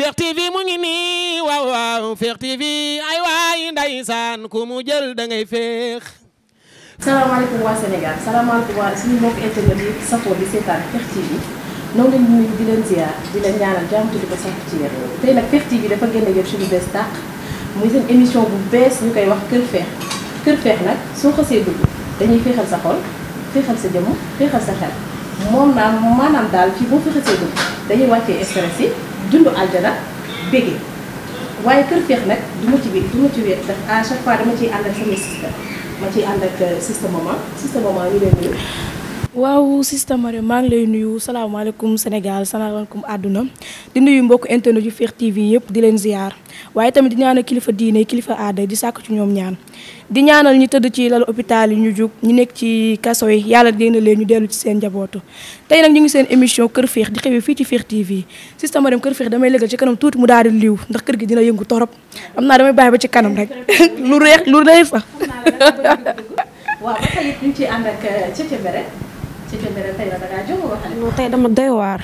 Fekh TV mu ngi nii waaw waaw Fekh TV ay waay ndeysaan ku mu jël da ngay féex. salaamaaleykum waa Sénégal salaamaaleykum waa suñu mbokk internet yi safoo di seetaan Fekh TV ñoo ngi leen di nuyu di leen ziar di leen ñaanal jàmm di ko sant ci yéen tey nag Fekh TV dafa génn yëpp suñu bees tàq muy seen émission bu bees ñu koy wax Kër Fekh Kër Fekh nag soo xasee dugg dañuy féexal sa xol féexal sa jëmm féexal sa xel moom naa maanaam daal fii boo fi xasee dugg dañuy wàccee stress yi dund aljana bége waaye Kër Fekh nag du ma ci wéet ndax à chaque fois dama ciy ànd ak sama système ma ciy ànd ak système maman ñu leen nuyu. waaw Sista Mariam maa ngi lay nuyu salaamaaleykum Sénégal salaamaaleykum àdduna di nuyu mbokk internet yu Fekh TV yëpp di leen ziar waaye tamit di ñaanal kilifa diine kilifa aada di sàkk ci ñoom ñaan di ñaanal ñi tëdd ci lalu hôpital yi ñu jug ñu nekk ci kaso yi yàlla génn leen ñu dellu ci seen njabootu tey nag ñu ngi seen émission Kër Fekh di xewee fii ci Fekh TV Sista Mariam Kër Fekh damay légal ci kanam tuuti mu daal di liw ndax kër gi dina yëngu torop am naa damay bàyyi ba ci kanam rek lu reex fa waaw ba tey ñu ciy ànd ak Cece Mbere tey la da ngaa jóg ba xale. tey dama doy waar.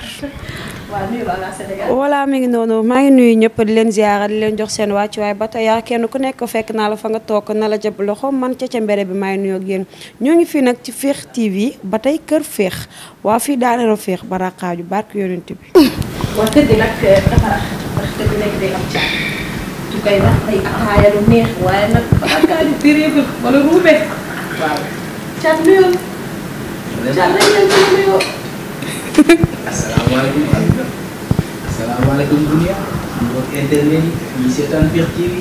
waaw nuyu la Sénégal. voilà mi ngi noonu maa ngi nuyu ñëpp di leen ziara di leen jox seen wàccuwaay ba tey yaa kenn ku nekk fekk naa la fa nga toog na la jëb loxo man Cece Mbere bi maa ngi nuyoo ak yéen ñoo ngi fii nag ci Fekh TV ba tey Kër Fekh waa fii daanaka Fekh barakaaju barke yonent bi. waa kër gi nag dafa rax ndax kër gi nekk day am caat su koy wax ay ataaya lu neex waaye nag barakaaju biir wala ruube waaw caat nuyoo. asalaamaaleykum àdduna asalaamaaleykum dunia mbokk internet yi ñi seetaan Fekh TV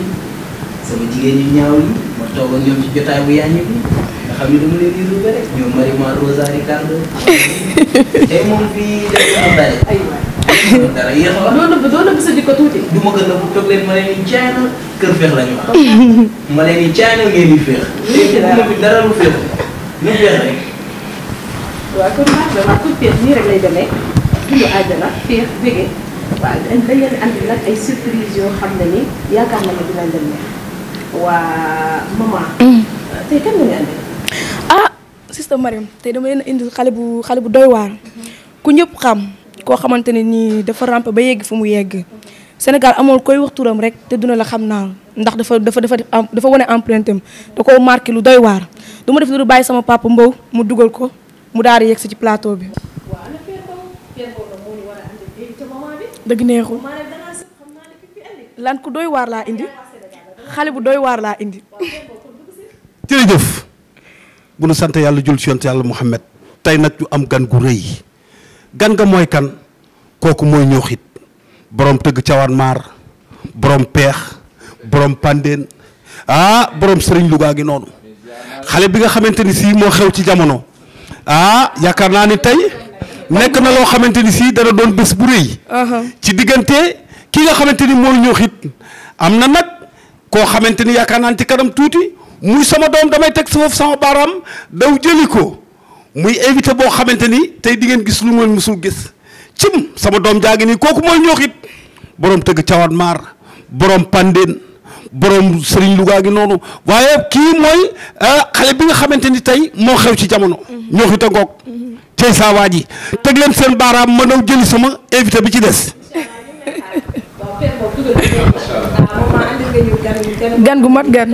sama jigéen ñu ñaaw yi ma toog ak ñoom ci jotaay bu yàññi bi nga xam ne dama leen di ruube rek ñoom Marima Rosa Ricardo tey moom fii dafa am dara dara yéex a wax doo nëbb sa jikko tuuti du ma ko nëbb toog leen ma leen di caana Kër Fekh la ñu wax ma leen di caana ngeen di Fekh tey ma fi dara lu Fekh lu Fekh rek waaw kon baax na Kër Fekh nii rek lay demee dundu àjjana Fekh bége waaw dañ leen andi nag ay surprise yoo xam ne ni yaakaar na ne dinañ dem neex waa maman. tey kan nga ñu andi. Sista Mariam tey dama leen indi xale bu doy waar ku ñëpp xam koo xamante ne nii dafa rampe ba yegg fu mu yegg Sénégal amoon koy wax turam rek te duna la xam naa ndax dafa wane empreinte am da koo marqué lu doy waar du ma def lu bàyyi sama papa Mbow mu dugal ko. mu daal di yegg si ci plateau bi. waaw ana Père Mbow moo ñu war a andi léegi ca maman bi. dëgg neexul maa ne dangaa sëb xam naa ne ki fi andi. lan ku doy waar laa indi xale bu doy waar laa indi. jërëjëf bu nu sant yàlla jul ci yonent yàlla Muhammad tey nag ñu am gan gu rëy gan nga mooy kan kooku mooy ñooxit borom tëgg cawaan maar borom peex borom pandeen borom sëriñ Louga gi noonu. xale bi nga xamante ni sii moo xew ci jamono yaakaar naa ni tey nekk na loo xamante ni sii dana doon bés bu rëy. ci diggante ki nga xamante ni mooy ñooxit am na nag koo xamante ni yaakaar naa ni ci kanam tuuti muy sama doom damay teg foofu sama baaraam daw jëli ko muy invité boo xamante ni tey di ngeen gis lu ngeen musul gis cim sama doom jaa ngi nii kooku mooy ñooxit borom tëgg cawan maar borom pandeen borom Serigne Louga gi noonu waaye kii mooy xale bi nga xamante ni tey moo xew ci jamono. ñoo xita ngoog tey saa waa ji teg leen seen baaraam ma daw jëli sama invité bi ci des. gan gu mat gan.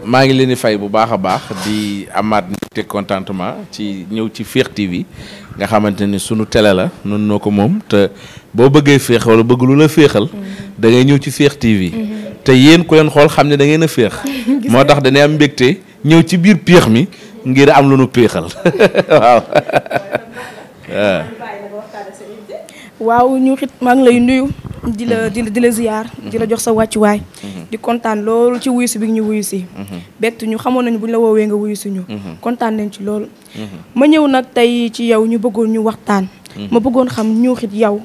maa ngi leen di fay bu baax a baax di amaat te contentement ci ñëw ci Fekh TV nga xamante ni sunu télé la noonu noo ko moom te boo bëggee féex wala bëgg lu la féexal da ngay ñëw ci Fekh TV te yéen ku leen xool xam ne da ngeen a féex moo tax dañuy am mbégte ñëw ci biir péex mi ngir am lu nu péexal waaw. waaw ñu xit maa ngi lay nuyu di la ziyaar di la jox sa wàccuwaay di kontaan loolu ci wuyu si bi ñu wuyu si bett ñu xamoon nañu bu ñu la woowee nga wuyu si ñu kontaan nañ ci loolu ma ñëw nag tey ci yow ñu bëggoon ñu waxtaan ma bëggoon xam ñu xit yow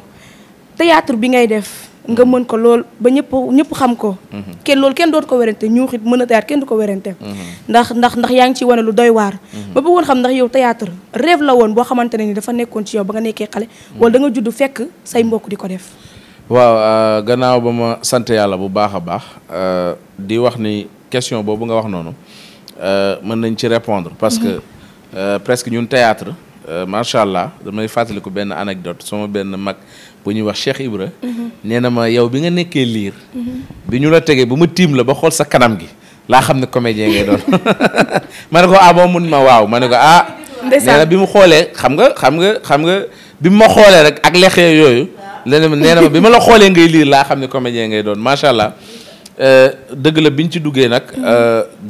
théâtre bi ngay def nga mën ko lool ba ñëpp xam ko kenn dootu ko werante ñu xit mën a théâtre kenn du ko werante ndax yaa ngi ci wane lu doy waar ma bëggoon xam ndax yow théâtre rêve la woon boo xamante ne ni dafa nekkoon ci yow ba nga nekkee xale wala da nga judd fekk say mbokk di ko def waaw gannaaw ba ma sant yàlla bu baax a baax di wax ni question boobu nga wax noonu mën nañ ci répondre parce que presque ñun théâtre macha allah damay fàttaliku benn anecdote sama benn mag bu ñuy wax Cheikh Ibra nee na ma yow bi nga nekkee liir bi ñu la tegee ba ma tiim la ba xool sa kanam gi laa xam ne comédien ngay doon ma ne ko ah bon mun ma waaw ma ne ko ah nee na bi mu xoolee xam nga bi mu ma xoolee rek ak lexee yooyu leneen nee na ma bi ma la xoolee ngay liir laa xam ne comédien ngay doon macha allah dëgg la biñ ci duggee nag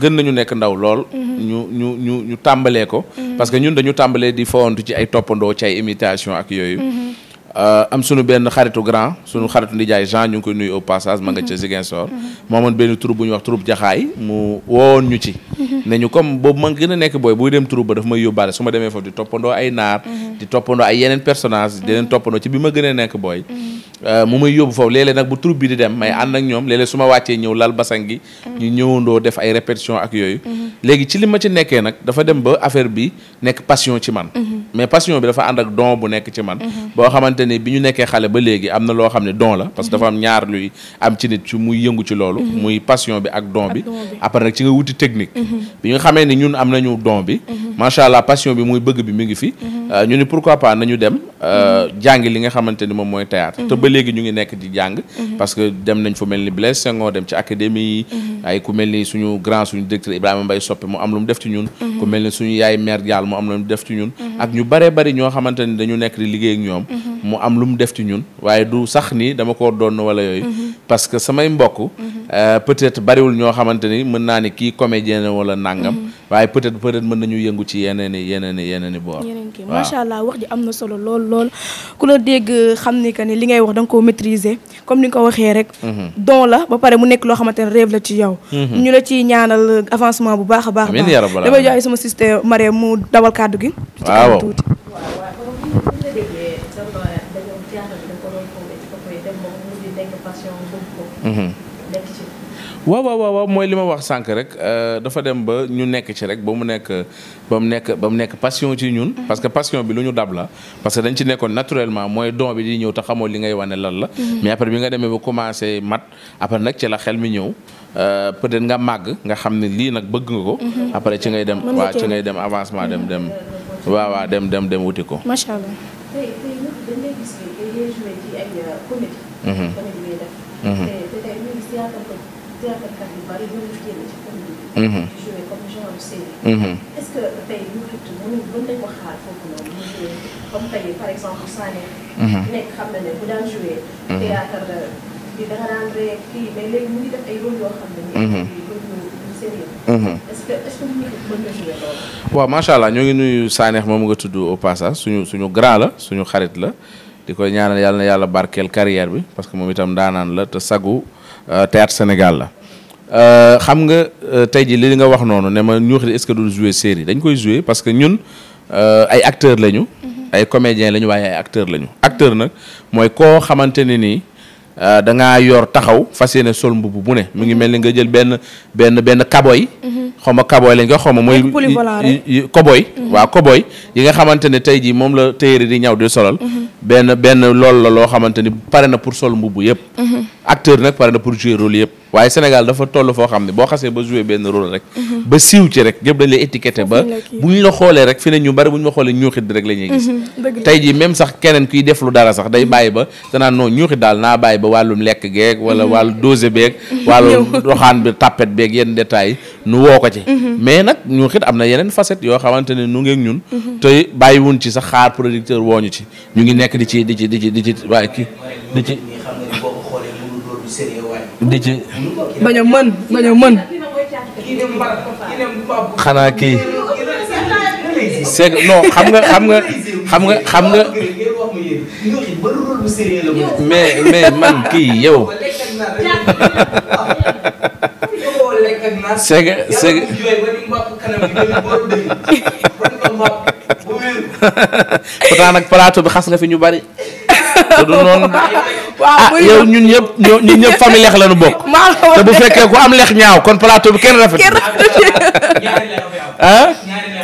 gën nañu nekk ndaw lool ñu tàmbalee ko parce que ñun dañu tàmbalee di fawantu ci ay toppandoo ci ay imitation ak yooyu am sunu benn xaritu grand sunu xaritu ndijaay Jean ñu ngi koy nuyu au passage ma nga ca Ziguinchor moomoon benn troupe bu ñuy wax troupe jaxaay mu woowoon ñu ci ne ñu comme boobu man gën a nekk booy buy dem troupe ba daf may yóbbaale su ma demee foofu di toppandoo ay naar di toppandoo ay yeneen personnage di leen toppandoo ci bi ma gën a nekk booy mu may yóbbu foofu léeg-léeg nag bu troupe bi di dem may ànd ak ñoom léeg-léeg su ma wàccee ñëw lal basang gi ñu ñëwandoo def ay répétition ak yooyu léegi ci li ma ci nekkee nag dafa dem ba affaire bi nekk passion ci man mais passion bi dafa ànd ak don bu nekk ci man boo xamante ni bi ñu nekkee xale ba léegi am na loo xam ne don la parce que dafa am ñaar luy am ci nit ci muy yëngu ci loolu muy passion bi ak don bi après nag ci nga wuti technique bi nga xamee ni ñun am nañu don bi macha allah passion bi muy bëgg bi mi ngi fi ñu ni pourquoi pas nañu dem jàngi li nga xamante ni moom mooy théâtre te ba léegi ñu ngi nekk di jàng parce que dem nañ fu mel ni Blaise Senghor dem ci académie yi ay ku mel ni suñu grand suñu directeur Ibrahima Mbaye Soppe mu am lu mu def ci ñun ku mel ni suñu yaay mère Diall mu am lu mu def ci ñun ak ñu baree bari ñoo xamante ni dañu nekk di liggéey ak ñoom mu am lu mu def ci ñun waaye du sax ni dama ko doon wala yooyu parce que samay mbokk peut-être bariwul ñoo xamante ni mën naa ni kii comédien wala nangam waaye peut-être mën nañu yëngu ci yeneen i boor macha allah wax ji am na solo lool ku la dégg xam ni que ni li ngay wax da nga koo maîtriser comme ni nga ko waxee rek don la ba pare mu nekk loo xamante ne rêve la ci yow ñu la ci ñaanal avancement bu baax a baax damay joxe sama sister Mariam mu dawal kàddu gi waaw tuuti waaw mooy li ma wax sànq rek dafa dem ba ñu nekk ci rek ba mu nekk passion ci ñun parce que passion bi lu ñu dab la parce que dañ ci nekkoon naturellement mooy don bi di ñëw te xamoo li ngay wane lan la mais après bi nga demee ba commencé mat après nag ci la xel mi ñëw peut-être nga màgg nga xam ne lii nag bëgg nga ko après ci ngay dem ci ngay dem avancement dem waaw dem wuti ko macha allah théâtre yu bari ñoo ngi génn ci comédie di jouer comme genre série est-ce que tey ñu mën nañ ko xaar foofu noonu ñu jouer comme tey par exemple Sané nekk xam na ne bu daan jouer théâtre bi da nga daan ree kii mais léegi mu ngi def ay rôle yoo xam ne ni rôle yu sérieux est-ce que ñu mën na jouer loolu waaw macha allah ñoo ngi nuyu Sanex moom nga tudd au passage suñu grand la suñu xarit la di koy ñaanal yàlla na yàlla barkeel carrière bi parce que moom itam daanaan la te sagu théâtre Sénégal la xam nga tey ji li nga wax noonu ne ma ñu wax est-ce que du jouer série dañ koy jouer parce que ñun ay acteurs lañu ay comédiens lañu waaye ay acteurs lañu acteur nag mooy koo xamante ne nii da ngaa yor taxaw fas yéene sol mbubb bu ne mu ngi mel ni nga jël benn kaboy xaw ma kaboy lañ ko xaw ma mooy koboy waaw koboy yi nga xamante ne tey jii moom la téere di ñaw di solal benn loolu la loo xamante ni pare na pour sol mbubb yëpp acteur nag pare na pour jouer rôle yëpp waaye Sénégal dafa toll foo xam ne boo xasee ba jouer benn rôle rek ba siiw ci rek ñëpp dañ lay étiqueté ba bu ñu la xoolee rek fi ne ñu bari bu ñu ma xoolee ñuuxit rek la ñuy gis tey jii même sax keneen kuy def lu dara sax day bàyyi ba danaan non ñuuxit daal naa bàyyi ba wàllum lekk geeg wala wàllu dosé beeg wàllu doxaan bi tapet beeg yenn détails nu woo ko ci mais nag ñuuxit am na yeneen facette yoo xamante ne nu ngeeg ñun te bàyyiwun ci sax xaar producteur wooñu ci ñu ngi nekk di ci waaye kii di ci bañ a mën xanaa kii c'est non xam nga mais man kii yow c'est pourtant nag plateau bi xas nga fi ñu bari te du noonu yow ñun ñëpp famille lex la ñu bokk te bu fekkee ku am lex ñaaw kon plateau bi kenn rafet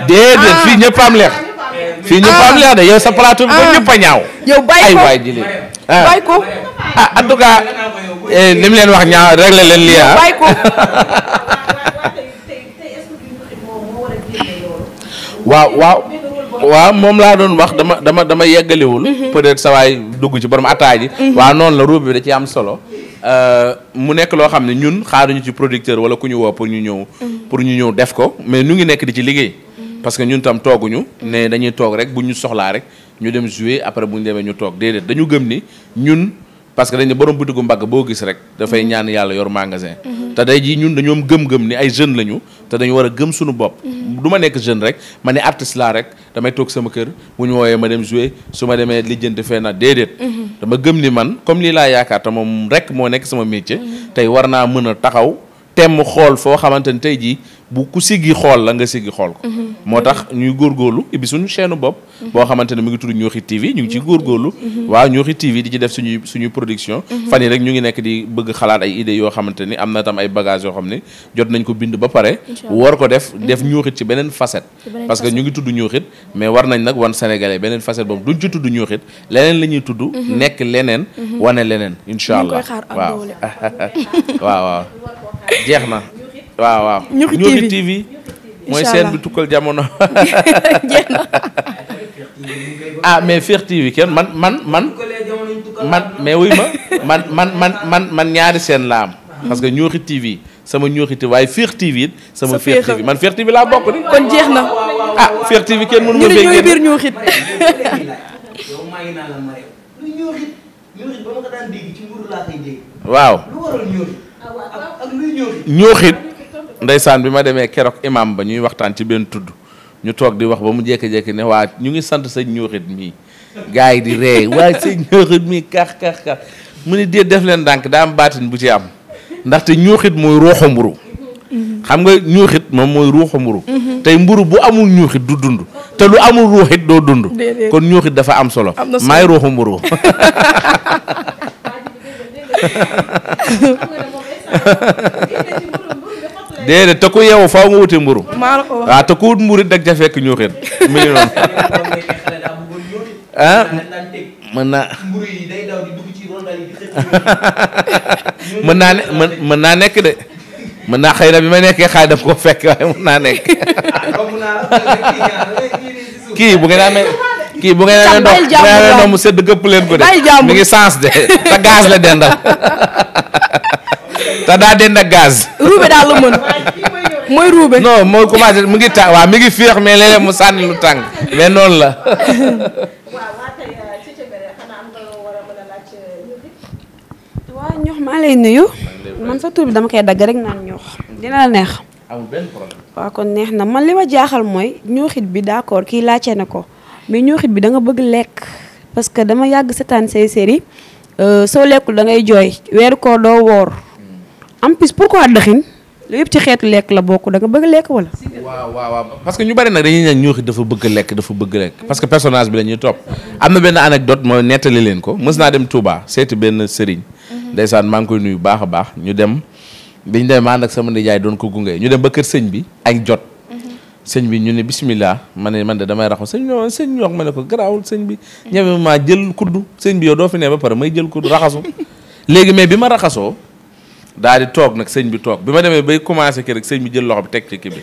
déedéet fii ñëpp am lex de yow sa plateau bi ba ñëpp a ñaaw yow bàyyi ko waay jëlee bàyyi ko en tout cas li mu leen wax ñaaw rek la leen lii bàyyi ko waaw waaw moom laa doon wax dama yeggaliwul. peut-être sa waay dugg ci borom attaay ji. waaw noonu la ruube bi da ci am solo. mu nekk loo xam ne ñun xaaruñu ci producteur wala ku ñu woo pour ñu ñëw def ko mais ñu ngi nekk di ci liggéey. parce que ñun tam tooguñu ne dañuy toog rek bu ñu soxlaa rek ñu dem jouer après bu ñu demee ñu toog déedéet dañu gëm ni ñun. parce que dañ ne borom butigu mbagg boo gis rek dafay ñaan yàlla yor magasin. te day ji ñun dañoom gëm-gëm ni ay jeune lañu te dañu war a gëm suñu bopp. du ma nekk jeune rek ma ne artiste laa rek damay toog sama kër bu ñu woowee ma dem jouer su ma demee lijjanti fee na déedéet. dama gëm ni man comme lii laa yaakaar te moom rek moo nekk sama métier. tey war naa mën a taxaw temm xool foo xamante ni tey jii bu ku siggi xool la nga siggi xool ko. moo tax ñuy góorgóorlu ibbi suñu chaîne bopp. boo xamante ne mu ngi tudd Ñooxi TV ñu ngi ciy góorgóorlu. waaw Ñooxi TV di ci def suñuy production. fan yi rek ñu ngi nekk di bëgg xalaat ay idées yoo xamante ni am na tam ay bagages yoo xam ne jot nañ ko bind ba pare. war ko def Ñooxit ci beneen facette. parce que ñu ngi tudd Ñooxit mais war nañ nag wan Sénégalais beneen facette boobu duñ ci tudd Ñooxit leneen la ñuy tudd. nekk leneen wane leneen. incha allah waaw jeex na. waaw Ñooxi TV mooy seen bi tukkal jamono. ah mais Fekh TV kenn man mais wuy man ñaari seen la am. parce que Ñooxi TV sama Ñooxi TV waaye Fekh TV it sama Fekh TV man Fekh TV laa bokk ni kon jeex na. ah Fekh TV kenn mënu ma ñu ne ñooy biir Ñooxit. waaw Ñooxit ndeysaan bi ma demee keroog imam ba ñuy waxtaan ci benn tudd ñu toog di wax ba mu jékki-jékki ne waa ñu ngi sant sëñ Ñooxit mii gars yi di ree waaye sëñ Ñooxit mii kax mu ni dee def leen ndànk daa am baatin bu ci am ndaxte Ñooxit mooy ruuxu mburu xam nga Ñooxit moom mooy ruuxu mburu tey mburu bu amul Ñooxit du dund te lu amul ruuxit doo dund kon Ñooxit dafa am solo maay ruuxu mburu déedéet te ku yeewu faaw nga wuti mburu waaw te ku wut mburu it dag ca fekk Ñooxit mi ngi noonu ah mën naa nekk de mën naa xëy na bi ma nekkee xaay daf ko fekk waaye mën naa nekk kii bu ngeen amee ndox mu sedd gëpp leen ko de mi ngi sens de te gaz la dendal te daa dend ak gaz. ruube daal la mën mooy ruube. non mooy commencé mu ngi tàng waaw mi ngi féex mais léeg-léeg mu sànni lu tàng mais noonu la. waaw ñox maa lay nuyu. man sa tur bi dama koy dagg rek naan ñox dina la neex. amul benn problème. waaw kon neex na man li ma jaaxal mooy Ñooxit bi d'accord kii laajte na ko mais Ñooxit bi da nga bëgg lekk parce que dama yàgg seetaan say série soo lekkul da ngay jooy weeru koor doo woor en plus pourquoi dëxin lu yëpp ci xeetu lekk la bokk da nga bëgg lekk wala. waaw parce que ñu bari nag dañuy ñaan Ñooxit dafa bëgg lekk parce que personnage bi la ñuy topp am na benn anecdote moo nettali leen ko mës naa dem Touba seeti benn sëriñ ndeysaan maa ngi koy nuyu baax a baax ñu dem biñ dem ànd ak sama nijaay doon ko gunge ñu dem ba kër sëñ bi añ jot sëñ bi ñu ne bismillah man de damay raxu sëñ ñu wax ma ne ko garaawul sëñ bi ñeme maa jël kuddu sëñ bi yow doo fi ne ba pare may jël kuddu raxasu léegi mais bi ma raxasoo daal di toog nag sëñ bi toog bi ma demee bay commencé kii rek sëñ bi jël loxo bi teg ci kii bi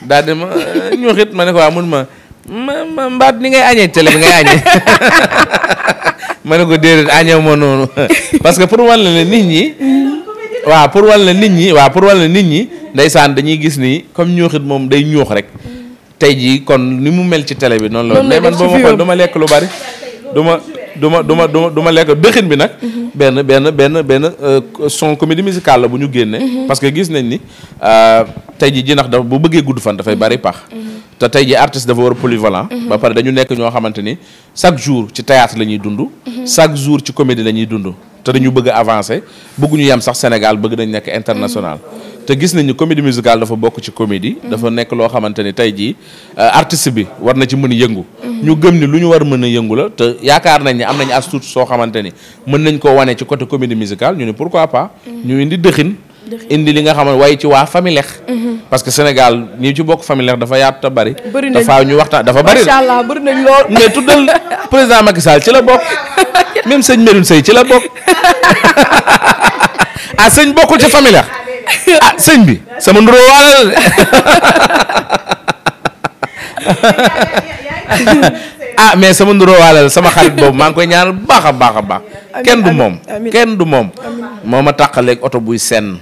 daal di ma Ñooxit ma ne ko waaw mun ma mbaat ni ngay añee télé bi ngay añee ma ne ko déedéet añee moo noonu parce que pour wàll la nit ñi waaw pour wàll la nit ñi ndeysaan dañuy gis ni comme Ñooxit moom day ñuux rek tey jii kon ni mu mel ci télé bi noonu la mais man boo ma xool duma lekk lu bari duma lekk dëxin bi nag benn son comédie musicale la bu ñu génne parce que gis nañ ni tey jii jinax dafa bu bëggee gudd fan dafay bari pax te tey jii artiste dafa war a polyvalent ba pare dañu nekk ñoo xamante ni chaque jour ci théâtre la ñuy dund chaque jour ci comédie la ñuy dund te dañu bëgg a avancer bëgguñu yem sax Sénégal bëgg nañ nekk international te gis nañ ni comédie musicale dafa bokk ci comédie dafa nekk loo xamante ni tey jii artiste bi war na ci mën a yëngu ñu gëm ni lu ñu war mën a yëngu la te yaakaar nañ ni am nañ as tuut soo xamante ni mën nañ koo wane ci côté comédie musicale ñu ne pourquoi pas ñu indi dëxin indi li nga xamante waaye ci waa Familekh parce que Sénégal ñi ci bokk Familekh dafa yaatu te bari dafa ñu waxtaan dafa bari macha allah bari nañ lool mais tuddal président Macky Sall ci la bokk même sëñ Medoune Seye ci la bokk ah sëñ bokkul ci Familekh ah sëñ bi sama nduroo waala la de ah mais sama nuroo waalal sama xarit boobu maa ngi koy ñaanal baax a baax a baax. kenn du moom kenn du moom. moo ma tàqaleeg oto buy senn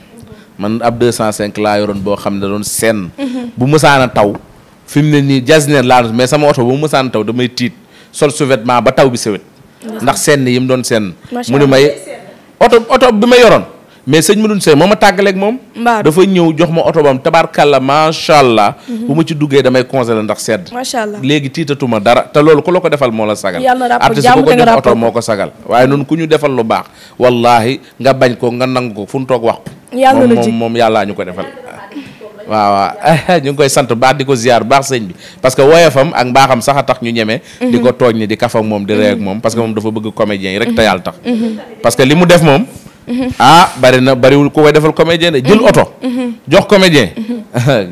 man ab 205 laa yoroon boo xam ne da doon senn. bu mësaan a taw fi mu ne nii jasneer laa mais sama oto bu mësaan a taw damay tiit sol sous-vêtement ba taw bi sewet ndax senn yi mu doon senn. mu ne may oto bi ma yoroon. mais sëñ Medoune Seye moo ma tàggaleeg moom. dafa ñëw jox ma oto bam tabaarkàlla macha allah. bu ma ci duggee damay congelé ndax sedd. macha allah léegi tiitatuma dara te loolu ku la ko defal moo la sagal. artiste bu ko jox oto moo ko sagal. waaye noonu ku ñu defal lu baax wallahi nga bañ ko nga nangu ko fu nu toog wax ko. moom yàllaa ñu ko defal. waaw ñu ngi koy sant baax di ko ziar baax sëñ bi parce que woyofam ak mbaaxam sax a tax ñu ñeme. di ko tooñ ni di kaf ak moom di ree ak moom parce que moom dafa bëgg comédien yi rek te yàlla tax. parce que li mu def moom. bariwul ku koy defal comédien de jël oto. jox comédien.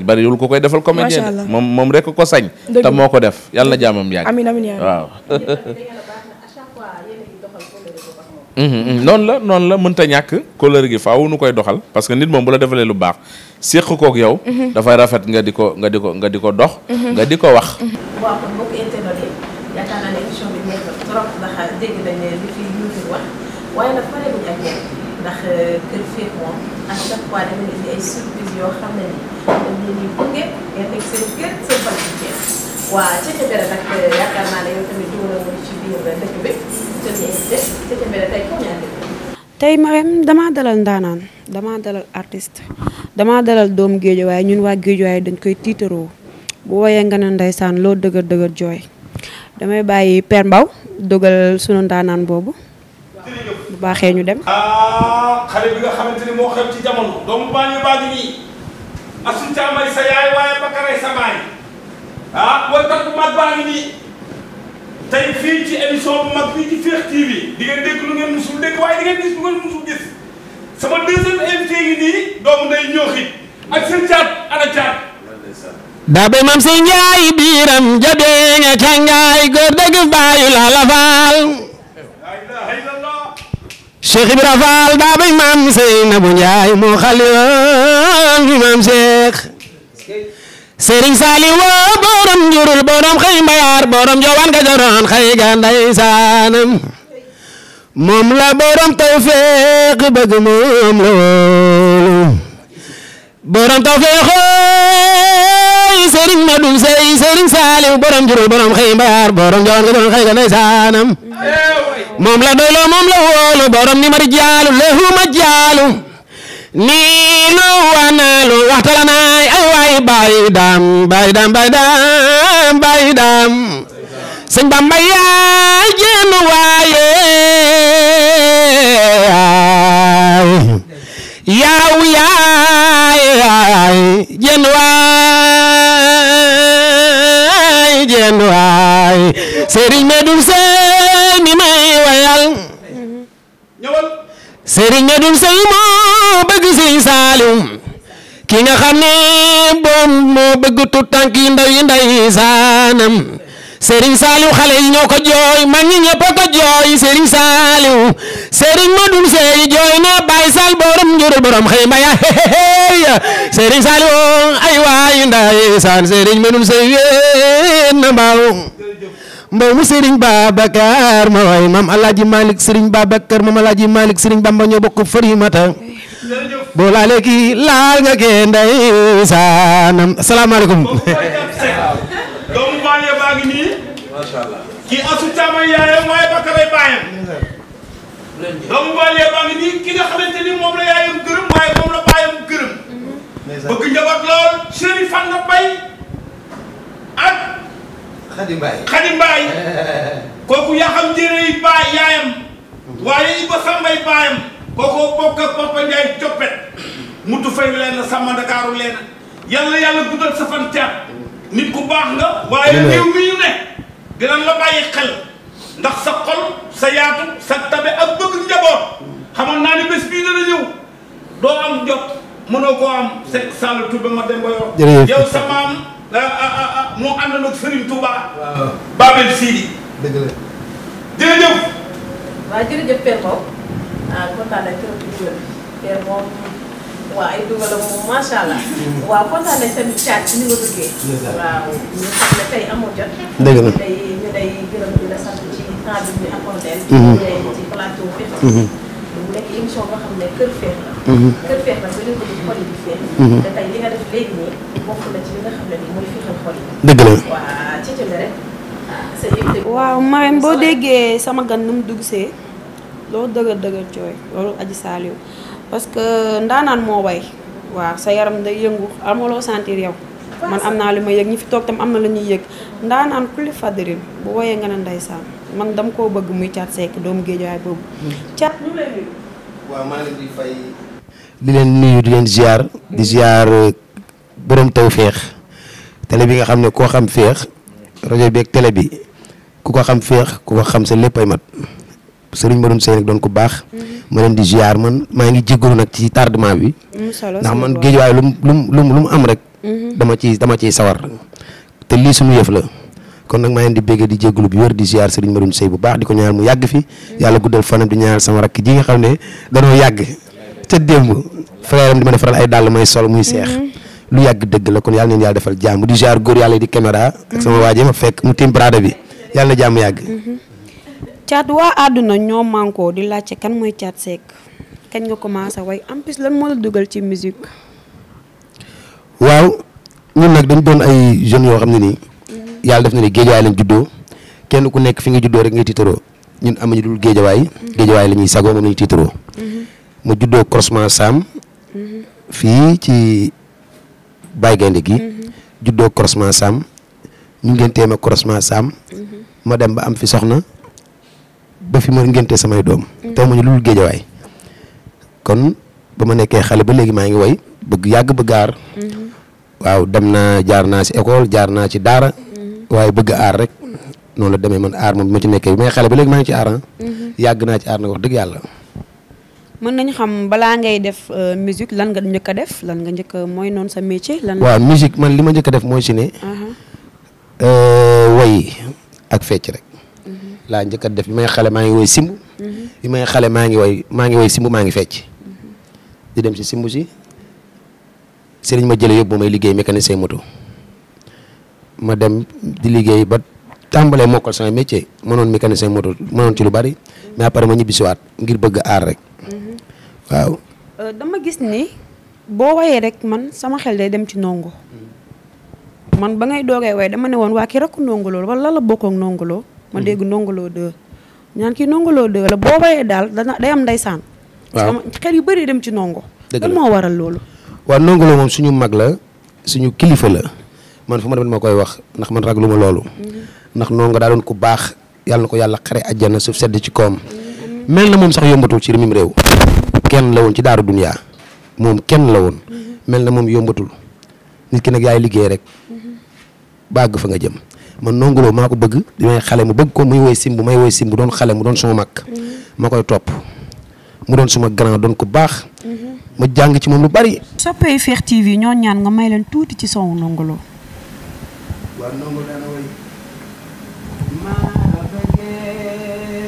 bariwul ku koy defal comédien de moom rek ko sañ. te moo ko def yàlla na jaamam yàgg. amiin amiin waaw. noonu la mënta ñàkk kóllëre gi faaw nu koy doxal parce que nit moom bu la defalee lu baax séq kook yow. dafay rafet nga di ko dox. nga di ko wax. waaw kon mbokk internet yi yaakaar naa ne émission bi neex na trop ndax dégg nañ ne li fi ñu wax waaye nag pare buñ ak yéen ndax Kër Féex moom à chaque fois da nga indi ay surprise yoo xam ne ni dañ leen di gunge ngeen nekk seen kër seen fan ci Thiès waa Cece Mbere nag yaakaar naa ne yow tamit dugal nga ci biir dëkk bi te ñu invité Cece Mbere tey foo ñaata tey Marème damaa dalal ndaanaan damaa dalal artiste damaa dalal doomu Géejawaay ñun waa Géejawaay dañ koy tiitaroo bu woyee nga ne ndeysaan loo dëgër jooy damay bàyyi Père Mbaw dogal sunu ndaanaan boobu bu baaxee ñu dem. xale bi nga xamante ni moo xew ci jamono doomu baa ngi nii Asou Thiamay sa yaay waaye Bakaray sa baay woykat bu mag baa ngi nii tey fii ci émission bu mag fii ci Fekh TV di ngeen dégg lu ngeen musul dégg waaye di ngeen gis lu ngeen musul gis sama deuxième invité yi nii doomu nday ñooxit ak seen caat ana caat daa bay mam si njaay biiram jabee nga cangaay góor dëgg baayu la la faal Cheikh Ibra Faal daa bay mam Seynabu Njaay moo xaliyoon fi mam Cheikh Serigne Saliou woo borom njurul borom xëy mbayaar borom jowaan ga joroon xëy ga ndeysaanam moom la borom tawfeex bëgg moom la woolu borom tawfeex Serigne Medoune Seye Serigne Saliou borom njurul borom xëy mbayaar borom jowaan ga joroon xëy ga ndeysaanam moom la doyloo moom la woolu borom ni mari jaalu lehuma jaalu nii lu wanaalu waxtala naay ay waay baay daam sëñ Bamba yaay jéem waaye yaaw yaay jéem waay Serigne Medoune Seye mi may wayal Serigne Medoune Seye moo bëgg Serigne Saliou ki nga xam ne boom moo bëgg tut tànk yi ndeysaan Serigne Saliou xale yi ñoo ko jooy mag ñi ñëpp ko jooy Serigne Saliou Serigne Medoune Seye jooy na Baye Sall borom njurul borom xëy mbaya Serigne Saliou ay waay ndeysaan Serigne Medoune Seye ween na mbaw mu Serigne Babacar ma waay maam Alaaji Malick Serigne Babacar maam Alaaji Malick Serigne Bamba ñoo bokk Farimata boo laalee kii laal nga kee ndeysaan asalaamaaleykum doomu baay baa ngi nii kii Asou Thiamay yaayam waaye Bakaray baayam doomu baay baa ngi nii ki nga xamante ni moom la yaayam gërëm waaye moom la baayam gërëm bëgg njaboot lool Chéri Fanga Bay ak Khady Mbaye kooku yaa xam njëriñ baay yaayam waaye Iba Sambay baayam kooku bokk ak Papa Ndiaye coppet mutu fay leen na sàmm Ndakaaru leen yàlla guddal sa fan caat nit ku baax nga waaye réew mi ñu ne dinañ la bàyyi xel ndax sa xol sa yaatu sa tabe ak bëgg njaboot xamoon naa ni bés bii dana ñëw doo am jot mënoo koo am Seck Sall Touba ma dem ba yow sa maam moo àndoon ak Serigne Touba Babel Sidi dëgg la jërëjëf waaw jërëjëf Père Mbow kontaan nañ trop ci Père moom waaw ay dugal moom macha allah. waaw kontaan nañ tamit Thiat ci ni nga duggee. waaw ñu xam ne tey amoo jot. dëgg la ñu day gërëm di la sant ci temps bi ñu accordé. ci plateau Fekh. mu nekk émission boo xam ne Kër Fekh la. Kër Fekh nag ba ñu ko di xol yi di feeñ. te tey li nga def léegi nii bokk na ci li nga xam ne nii mooy fexeel xol yi. dëgg la waa ci rek. waaw Marème boo déggee sama gan nu mu dugg see loolu dëgër cooy loolu Adji Saliou parce que ndaanaan moo way waaw sa yaram day yëngu amoo loo sentir yow man am naa li ma yëg ñi fi toog tam am na la ñuy yëg ndaanaan kulli fadrin bu woyee nga ne ndeysaan man dama koo bëgg muy Thiat Seck doomu Géejawaay boobu Thiat ñu lay nuyu. waaw maa leen di fay. di leen nuyu di leen ziar di ziar borom Tawfekh télé bi nga xam ne koo xam Fekh rajo bi ak télé bi ku ko xam Fekh ku ko xam sa lépp ay mat sëriñ ma doon sëy nag doon ko baax. ma leen di ziar man maa ngi jéggalu nag ci tardement bi. ndax man Géejawaay lu mu am rek. dama ciy sawar te lii suñu yëf la kon nag maa leen di bégg di jéggalu bi wér di ziar sëriñ ma doon sëy bu baax di ko ñaanal mu yàgg fi yàlla guddal fanam di ñaanal sama rakk ji nga xam ne danoo yàgg ca démb frère am di ma defaral ay dàll may sol muy seex. lu yàgg dëgg la kon yàlla neen yàlla defal jàmm di ziar góor yàlla di caméra ak sama waa ji ma fekk mu tim brada bi yàlla na jàmm yàgg. Thiat waa àdduna ñoo mànkoo di laajte kan mooy Thiat Seck kañ nga commencé way en plus lan moo la dugal ci musique. waaw ñun nag dañ doon ay jeunes yoo xam ne nii yàlla def na ni géejawaay lañ juddoo kenn ku nekk fi nga juddoo rek ngay tiitaroo ñun amuñu dul géejawaay géejawaay la ñuy sagoo moom la ñuy tiitaroo ma juddoo croisement Sam fii ci Baye Gaynde gi juddoo croisement Sam ñu ngéntee ma croisement Sam ma dem ba am fi soxna ba fi ma ngénte samay doom te amuñu dul géejawaay kon ba ma nekkee xale ba léegi maa ngi way bëgg yàgg bëgg aar waaw dem naa jaar naa ci école jaar naa ci daara waaye bëgg aar rek noonu la demee man aar moom bi ma ci nekkee bi may xale ba léegi maa ngi ci aar yàgg naa ci aar nag wax dëgg yàlla. mën nañu xam balaa ngay def musique lan nga njëkk a def lan nga njëkk a mooy noonu sa métier. lan waaw musique man li ma njëkk a def mooy si ne. woy ak fecc rek. laa njëkk a def bi may xale maa ngi woy simb. bi may xale maa ngi woy simb maa ngi fecc. di dem si simb si sëriñ ma jële yóbbu may liggéey mécanicien moto ma dem di liggéey ba tàmbalee mokkal sama métier mënoon mécanicien moto mënoon ci lu bari mais après ma ñibbisiwaat ngir bëgg aar rek waaw. dama gis ni boo wayee rek man sama xel day dem ci ndongo man ba ngay doogee way dama ne woon waa ki rakku ndongoloo wala la bokkoo ak ndongoloo ma dégg ndongoloo 2 ñaan kii ndongoloo 2 la boo wayee daal day am ndeysaan. waaw xel yu bëri dem ci ndongo. dëgg la lan moo waral loolu. waaw ndongoloo moom suñu mag la suñu kilifa la man fu ma demee ma koy wax ndax man ragluma loolu. ndax ndongo daa doon ku baax yàlla na ko yàlla xare àjjana suuf sedd ci koom. mel na moom sax yombatul ci mim réew. kenn la woon ci daaru duniyaa moom kenn la woon. mel na moom yombatul nit ki nag yaay liggéey rek bàgg fa nga jëm man ndongoloo maa ko bëgg di may xale mu bëgg ko muy woy simb may woy simb doon xale mu doon suma mag. ma koy topp mu doon suma grand doon ko baax. ma jàng ci moom lu bari. soppee Fekh TV ñoo ñaan nga may leen tuuti ci son ndongoloo. waaw ndongo daana way maa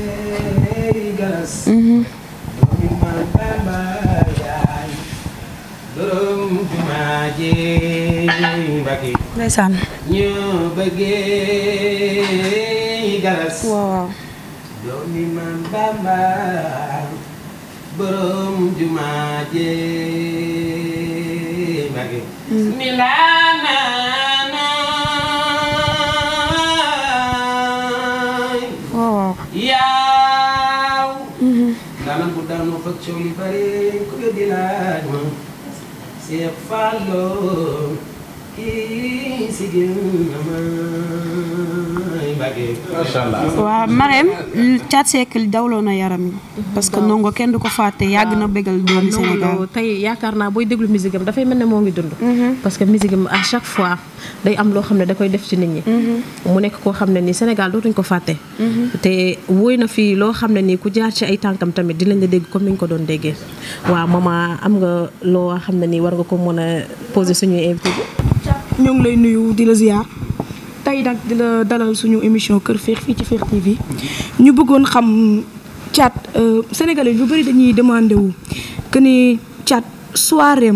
bëggee galas doomi ma Bamba yaay borom jumaa ji Mbàkke ndeysaan ñoo bëggee galas waaw doomi ma Bamba borom jumaa ji Mbàkke milana yaaw daanam bu daanoo fag coow li bari ku weddi laaj ma Seex Fallu kii sigil na ma Mbàkke masha Allah. waaw Marème Thiat Seck dawloo na yaram yi parce que ndongo kenn du ko fàtte yàgg na bégal doomi Sénégal tey yaakaar naa booy déglu musique am dafay mel ne moo ngi dund parce que musique am à chaque fois day am loo xam ne da koy def ci nit ñi mu nekk koo xam ne nii Sénégal dootuñ ko fàtte te wóoy na fii loo xam ne nii ku jaar ci ay tànkam tamit dinañ la dégg comme ni ñu ko doon déggee waaw maman am nga loo xam ne nii war nga ko mën a poser suñuy invité bi. ñoo ngi lay nuyu di la ziar tey nag di la dalal suñu émission Kër Fekh fii ci Fekh TV ñu bëggoon xam Thiat sénégalais yu bëri dañuy demandé wu que ni Thiat soirée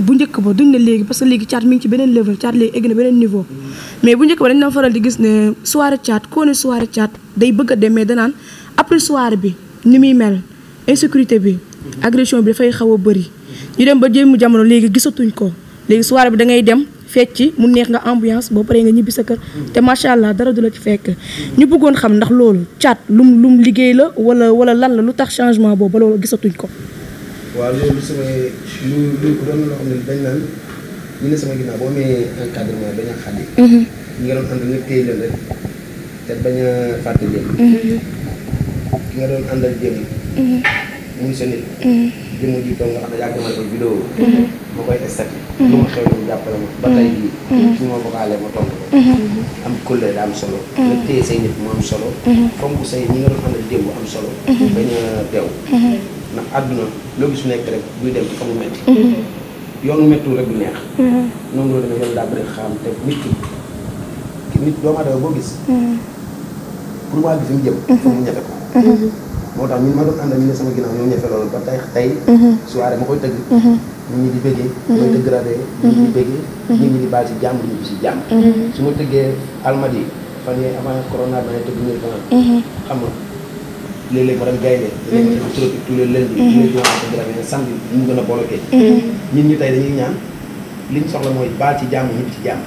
bu njëkk ba duñ ne léegi parce que léegi caat mi ngi ci beneen level caat léegi egg na beneen niveau mais bu njëkk ba dañ doon faral di gis ne soirée caat koo ne soirée caat day bëgg a dem mais danaan après soirée bi ni muy mel insécurité bi agression bi dafay xaw a bëri ñu dem ba jéem jamono léegi gisatuñ ko léegi soirée bi da ngay dem fecc mu neex nga ambiance boo paree nga ñibbi sa kër te macha allah dara du la ci fekk ñu bëggoon xam ndax loolu caat lum liggéey la wala lan la lu tax changement boobu ba loolu gisatuñ ko. waaw loolu sama lu doon loo xam ne dañ naan ñu ne sama ginnaaw boo amee encadrement bañ a xàddi. ñi nga doon ànd nga téye leen rek te bañ a fàtte démb. ki nga doon àndal démb. muy sa nit. jëmm ji toog nga xam ne yaa ngi ko vidéo. ma koy estaté. lu ma xew ñu jàppale ma. ba tey jii. su ma vocalé ma tontu ko. am kóllëre daa am solo. nga téye say nit mu am solo. fonk say ñi nga doon àndal démb am solo. bañ a deew. ndax àdduna loo gis nekk rek buy dem ci xamu metti yoonu mettul rek du neex noonu loolu dama yoon daa bëri xam te nit doomu aadama boo gis pour mu àgg fi mu jëm foofu mu ñafe ko moo tax ñun ma doon àndal ñu ne sama ginnaaw ñoo ñafe loolu ba tey soirée ma koy tëgg nit ñi di bëggee mooy tëgg rajo nit ñi di bëggee nit ñi di baal si jàmm ñu si jàmm su ma tëggee almadi fan yii avant corona ba ne tëgg ñëw fanaan xam nga léeg-léeg ma dem gaynde léeg-léeg ma dem tropique tous les lundis léegi ñoo xam ne ne samedi mu gën a bloqué ñun ñi tey dañuy ñaan liñ soxla mooy baal ci jàmm ñibbi ci jàmm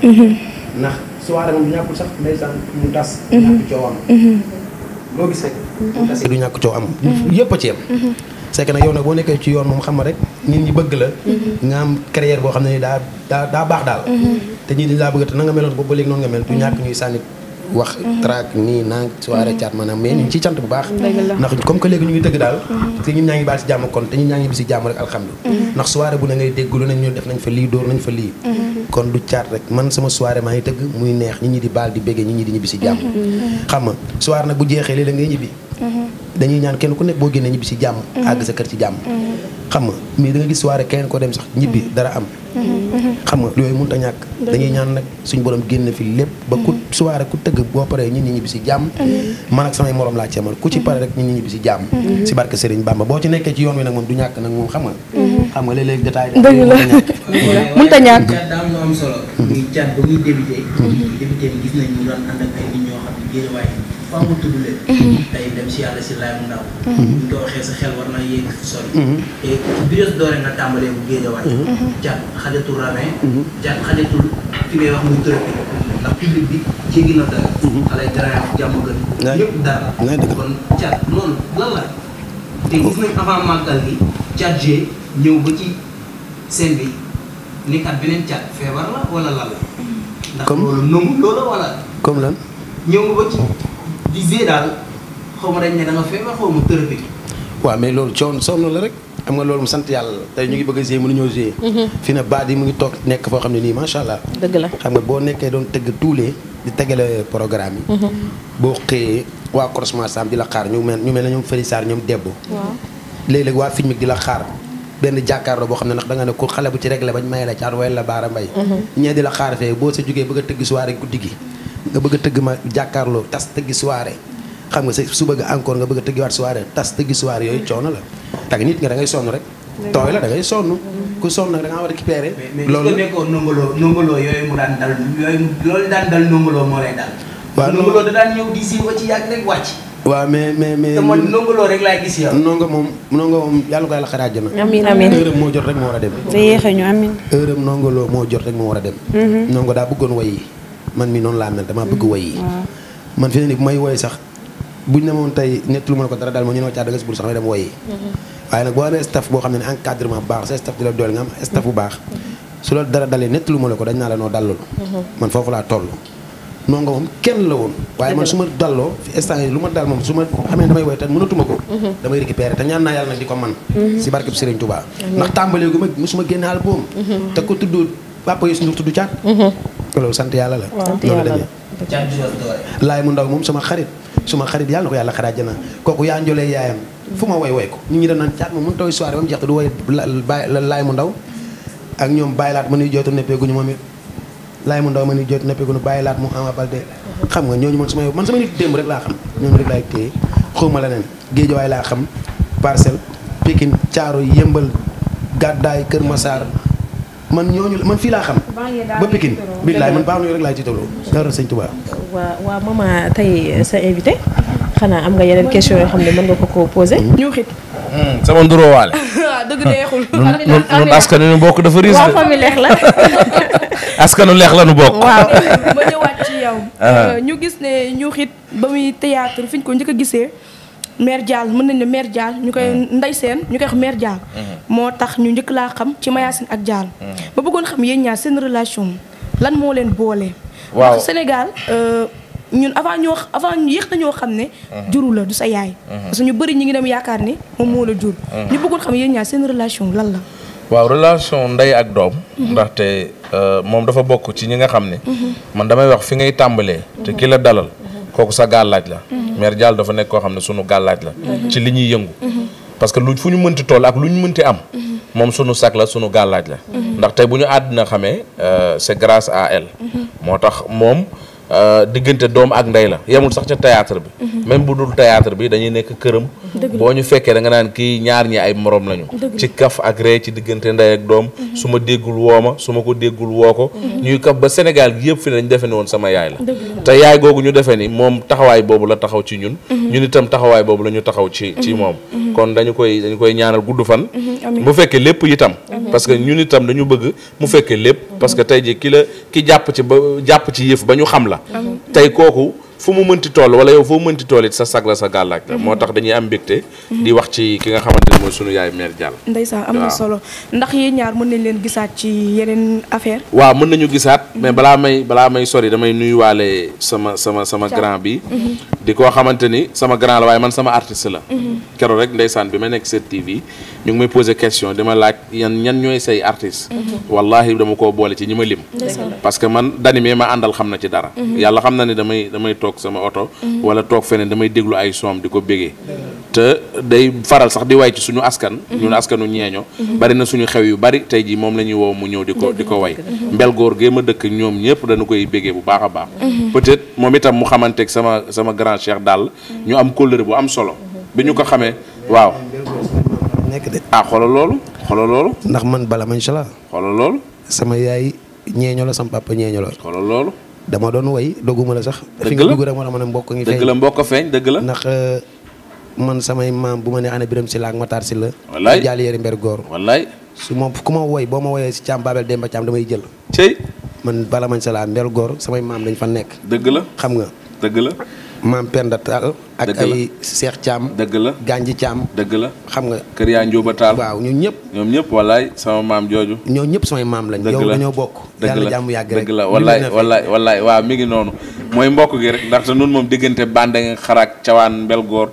ndax soirée moom du ñàkkul sax ndeysaan mu tas ñàkk coow am loo gis rek mu tas du ñàkk coow am yëpp a ci yem c'est que nag yow nag boo nekkee ci yoon moom xam nga rek nit ñi bëgg la nga am carrière boo xam ne ni daa baax daal te ñii dañ laa bëgg te na nga meloon boobu ba léegi noonu nga mel du ñàkk ñuy sànni wax track nii nang soirée caat maanaam mais ñu ngi ciy cant bu baax ndax comme que léegi ñu ngi tëgg daal te ñun ñaa ngi baal si jàmm kon te ñun ñaa ngi bi si jàmm rek alhamdulilah ndax soirée bu ne ngay dégg lu nañ ñu def nañ fa lii dóor nañ fa lii kon du caat rek man sama soirée maa ngi tëgg muy neex ñi ñi di baal di béggee ñi ñi di ñibbi si jàmm xam nga soirée nag bu jeexee léeg-léeg ngay ñibbi dañuy ñaan kenn ku nekk boo génnee ñibbi si jàmm àgg sa kër ci jàmm xam nga mais da nga gis soirée kenn ko dem sax ñibbi dara am xam nga yooyu mënut a ñàkk dañuy ñaan nag suñu borom génn fi lépp ba ku soirée ku tëgg boo paree ñi ñibbi si jàmm man ak samay morom laa ceemal ku ci pare rek ñi ñibbi si jàmm si barke Serigne Bamba boo ci nekkee ci yoon wi nag moom du ñàkk nag moom xam nga léeg-léeg détail mënut a ñàkk daam lu am solo muy caat ba muy débuté bi gis nañ mu doon ànd ak ay nit ñoo xam ne génn waaye faa mu tudd leen tey dem si yàlla si laay mu ndaw ñu ko waxee sa xel war na yéeg sori et Brioche Dorée nga tàmbalee bu génn waaye caat xajatul ravin caat xajatul fi ngay wax muy tërëpi ndax public bi jéggi na dara xale dara jàmm gën ñëpp dara kon caat loolu lan la te gis nañ avant màggal gi caat g ñëw ba ci scène bi nekkaat beneen caat feebar la wala lan la ndax loolu nangu loola wala comme lan ñëw nga ba ci di g daal xaw ma dañ ne da nga feebar xaw ma tërëpi waaw mais loolu sonn la rek xam nga loolu mu sant yàlla tey ñu ngi bëgg a gérer mënuñoo gérer fi ne baat yi mu ngi toog nekk foo xam ne nii macha allah dëgg la xam nga boo nekkee doon tëgg tuulee di tegale programme yi boo xëyee waa croisement sam di la xaar ñu mel ne ñoom Fari Sarr ñoom debbo léeg-léeg waa filmique di la xaar benn jàkkaarloo boo xam ne ndax da nga ne ku xale bu ci réglé bañ may la caat way la baara mbay ñee di la xaar fee boo sa jógee bëgg a tëgg soirée guddi gi nga bëgg a tëgg ma jàkkaarloo tas tëggi soirée xam nga sa su bëgg encore nga bëgg a tëggiwaat soirée tas tëggi soirée yooyu coono la tag nit nga da ngay sonn rek tooy la da ngay sonn ku sonn nag da ngaa war a récupérer loolu mais nekkoon nongoloo yooyu mu daan dal yooyu loolu daan dal nongoloo moo lay dal waaw nongoloo da daan ñëw di si ba ci yàgg rek wàcc waaw mais te man nongoloo rek laay gis yow nongo moom yàlla ko yàlla xare àjjana amiin amiin heure am moo jot rek moo war a dem te yéexe ñu amiin heure am nongoloo moo jot rek moo war a dem nongo daa bëggoon way yi man mi noonu laa mel dama bëgg way yi man fi ne ni bu may woy sax buñ ne moom tey nett lu ma ne ko dara daal ma ñu ne ma caa danga si bur sax may dem woy yi waaye nag boo amee staff boo xam ne encadrement bu baax sa staff di la doole nga am staff bu baax su la dara dalee nett lu ma la ko dañ naa la noo dallul man foofu laa toll nongo moom kenn la woon waaye man su ma dalloo fi instant yi lu ma dal moom su ma xamee damay woy te mënatuma ko damay récupérer te ñaan naa yàlla nag di ko man si barkeb Serigne Touba ndax tàmbalee gu ma musuma génne album te ko tudd papa yi suñu tudd caat loolu sant yàlla la loolu demee laay mu ndaw moom sama xarit yàlla na ko yàlla xaraa jëna kooku yaa njolee yaayam fu ma woy ko nit ñi dañ naan caat moom mun taw soirée ba mu jeex te du woy laay mu ndaw ak ñoom bàyyi laat ma nuy jooytu neppeeguñu moom it laay mu ndaw ma nuy jooytu neppeeguñu bàyyi laat mu Ama Baldé xam nga ñooñu man sama nit démb rek laa xam ñooñu rek laay téye xawma leneen Géejawaay laa xam Parcelles Pikine Thiaroye Yeumbeul Gàddaay Kër Massar man ñooñu man fii laa xam. ba Pikine billaay man baax na rek laay tiitaloo. dara sëñ Touba. waa maman tey sa invité xanaa am nga yeneen question yoo xam ne mën nga ko posé. ñu xit. sama nduroo waale. waaw dëgg neexul. nun askan wi nu bokk dafa riis waaw famille leex la. askanu leex la nu bokk. waaw ma ñëwaat ci yow. ñu gis ne ñu xit ba muy théâtre fi ñu ko njëkk a gisee. mère Dial mën nañ ne mère Dial ñu koy Ndey Seen ñu koy wax mère Dial. moo tax ñu njëkk laa xam ci Mayacine ak Dial. ba bëggoon xam yéen ñaar seen relation lan moo leen boole. waaw ndax Sénégal ñun avant yéex nañoo xam ne. juru la du sa yaay. parce que ñu bëri ñi ngi dem yaakaar ni moom moo la jur. ñu bëggoon xam yéen ñaar seen relation lan la. waaw relation ndey ak doom. ndaxte moom dafa bokk ci ñi nga xam ne. man damay wax fi ngay tàmbalee. te ki la dalal kooku sa gàllaaj la. mère Dial dafa nekk koo xam ne sunu gàllaaj la. ci li ñuy yëngu. parce que fu ñu mënti toll ak lu ñu mënti am. moom sunu sac la sunu gàllaaj la. ndax tey bu ñu àddina xamee c'est grâce à elle. moo tax moom diggante doom ak ndey la yemul sax ca théâtre bi. même bu dul théâtre bi dañuy nekk këram. boo ñu fekkee da nga naan kii ñaar ñi ay morom lañu. ci kaf ak ree ci diggante ndey ak doom. su ma déggul woo ma su ma ko déggul woo ko. ñuy kaf ba Sénégal gi yëpp fi ne dañu defe ni woon sama yaay la. te yaay googu ñu defee ni moom taxawaay boobu la taxaw ci ñun. ñun itam taxawaay boobu la ñu taxaw ci moom. kon dañu koy ñaanal gudd fan. bu fekkee lépp itam. parce que ñun itam dañu bëgg mu fekkee lépp. parce que tey ji ki jàpp ci yëf ba ñu xam la. tey kooku fu mu mënti toll wala yow foo mënti toll it sa sag la sa gàllaaj la moo tax dañuy am mbégte di wax ci ki nga xamante ni mooy sunu yaay mère Dial. ndeysaan am na solo ndax yéen ñaar mën nañ leen gisaat ci yeneen affaire waaw mën nañu gisaat mais balaa may sori damay nuyuwaale sama grand bi di koo xamante ni sama grand la waaye man sama artiste la keroog rek ndeysaan bi ma nekk 7TV ñu ngi may posé question dama laaj ñan ñooy say artiste wallahi dama koo boole ci ñi ma lim parce que man d'animé ma àndal xam na ci dara yàlla xam na ni damay toog sama oto wala toog feneen damay déglu ay soom di ko bégee te day faral sax di way ci suñu askan ñun askanu ñeeño bari na suñu xew yu bari tey ji moom la ñuy woo mu ñëw di ko way mbel góor gee ma dëkk ñoom ñëpp dañu koy bégee bu baax a baax peut-être moom itam mu xamanteeg sama grand cheikh daal ñu am kóllëre bu am solo bi ñu ko xamee waaw nekk de xoolal loolu ndax man bala man inchallah xoolal loolu sama yaay ñeeño la sama papa ñeeño la xoolal loolu dama doon way doguma la sax dëgg fi nga dugg rek moo tax ma ne mbokk ngi feeñ dëgg la mbokk feeñ dëgg la ndax man samay maam bu ma ne ana biram si la ak Matar si la wallaay jaal yéri mber góor wallaay su ma ku ma woy boo ma woyee si Caam Babel Demba Caam damay jël cey man bala man sala mbel góor samay maam dañ fa nekk dëgg la xam nga dëgg la maam Penda Tall ak ay Seex Caam dëgg la Ganji Caam dëgg la xam nga kër yaa Njóoba Taal waaw ñun ñëpp ñoom ñëpp wallaay sama maam jooju ñoo ñëpp samay maam lañ yow dañoo bokk yàlla jàmm yàgg rek dëgg la wallaay waaw mi ngi noonu mooy mbokk gi rek ndaxte nun moom diggante bande nga xaraak cawaan mbel góor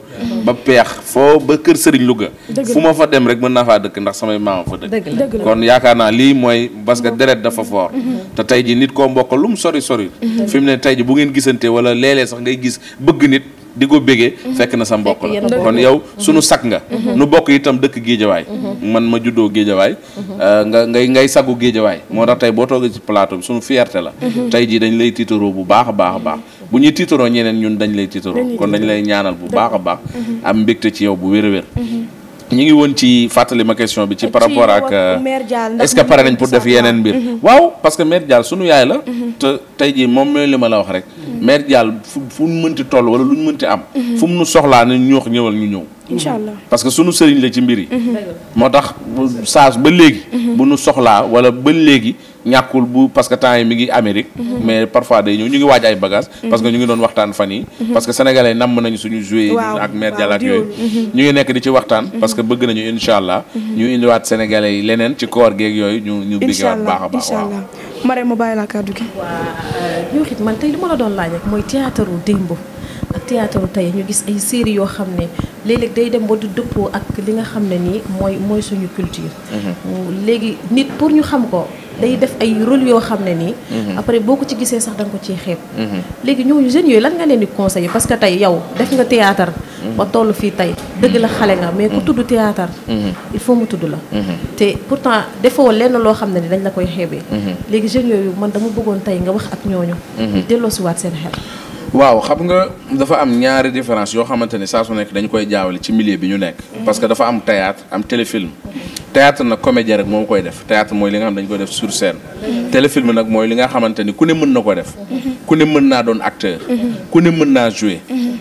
ba peex foo ba kër Sëriñ Louga fu ma fa dem rek mën naa faa dëkk ndax samay maam fa dëkk kon yaakaar naa lii mooy parce que deret dafa fort te tey ji nit koo mbokk lu mu sori fi mu ne tey ji bu ngeen gisante wala léeg-léeg sax ngay gis bëgg nit di ko bégee fekk na sa mbokk la kon yow sunu sak nga nu bokk itam dëkk géejawaay man ma juddoo géejawaay ngay sagu géejawaay moo tax tey boo toogee ci plateau bi sunu fierté la tey jii dañ lay tiitaroo bu baax a baax bu ñuy tiitaroo ñeneen ñun dañ lay tiitaroo kon dañ lay ñaanal bu baax a baax am mbégte ci yow bu wér a wér ñu ngi woon ci fàttali ma question bi ci par rapport ak est-ce que pare nañ pour def yeneen mbir waaw parce que mère Dial sunu yaay la te tey jii moom mooy li ma la wax rek mère Dial fu mu mënti toll wala lu ñu mënti am fu mu nu soxlaa ne ñu wax ñëwal ñu ñëw inshallah parce que sunu sëriñ la ci mbir yi moo tax saas ba léegi bu nu soxlaa wala ba léegi ñàkkul bu parce que temps yi mi ngi Amérique mais parfois day ñëw ñu ngi waaj ay bagages parce que ñu ngi doon waxtaan fan yi parce que sénégalais namm nañu suñu joué ak mère Dial ak yooyu ñu ngi nekk di ci waxtaan parce que bëgg nañu incha allah ñu indiwaat sénégalais yi leneen ci koor geeg yooyu ñu biggewaat baax a baax waaw Marème ma bàyyi la kàddu gi yow it man tey li ma la doon laaj rek mooy théâtre démb ak théâtre tey ñu gis ay séries yoo xam ne léeg-léeg day dem ba du dëppoo ak li nga xam ne nii mooy suñu culture léegi nit pour ñu xam ko day def ay rôle yoo xam ne nii après boo ko ci gisee sax da nga ko ciy xeeb léegi ñooñu jeunes yooyu lan nga leen di conseiller parce que tey yow def nga théâtre ba toll fii tey dëgg la xale nga mais ku tudd théâtre il faut mu tudd la te pourtant defoo lenn loo xam ne ni dañ la koy xeebee léegi jeunes yooyu man dama bëggoon tey nga wax ak ñooñu delloosiwaat seen xel waaw xam nga dafa am ñaari différence yoo xamante ne saa su nekk dañ koy jaawale ci milieu bi ñu nekk parce que dafa am théâtre am téléfilm théâtre nag comédien rek moom koy def théâtre mooy li nga xam dañ koy def sur scène téléfilm nag mooy li nga xamante ni ku ne mën na ko def ku ne mën naa doon acteur ku ne mën naa jouer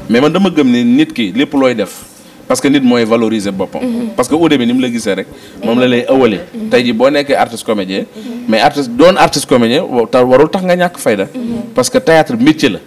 mais man dama gëm ni nit ki lépp looy def parce que nit mooy valoriser boppam parce que au début ni mu la gisee rek moom la lay ëwalee tey ji boo nekkee artiste comédien mais artiste comédien warul tax nga ñàkk fayda parce que théâtre métier la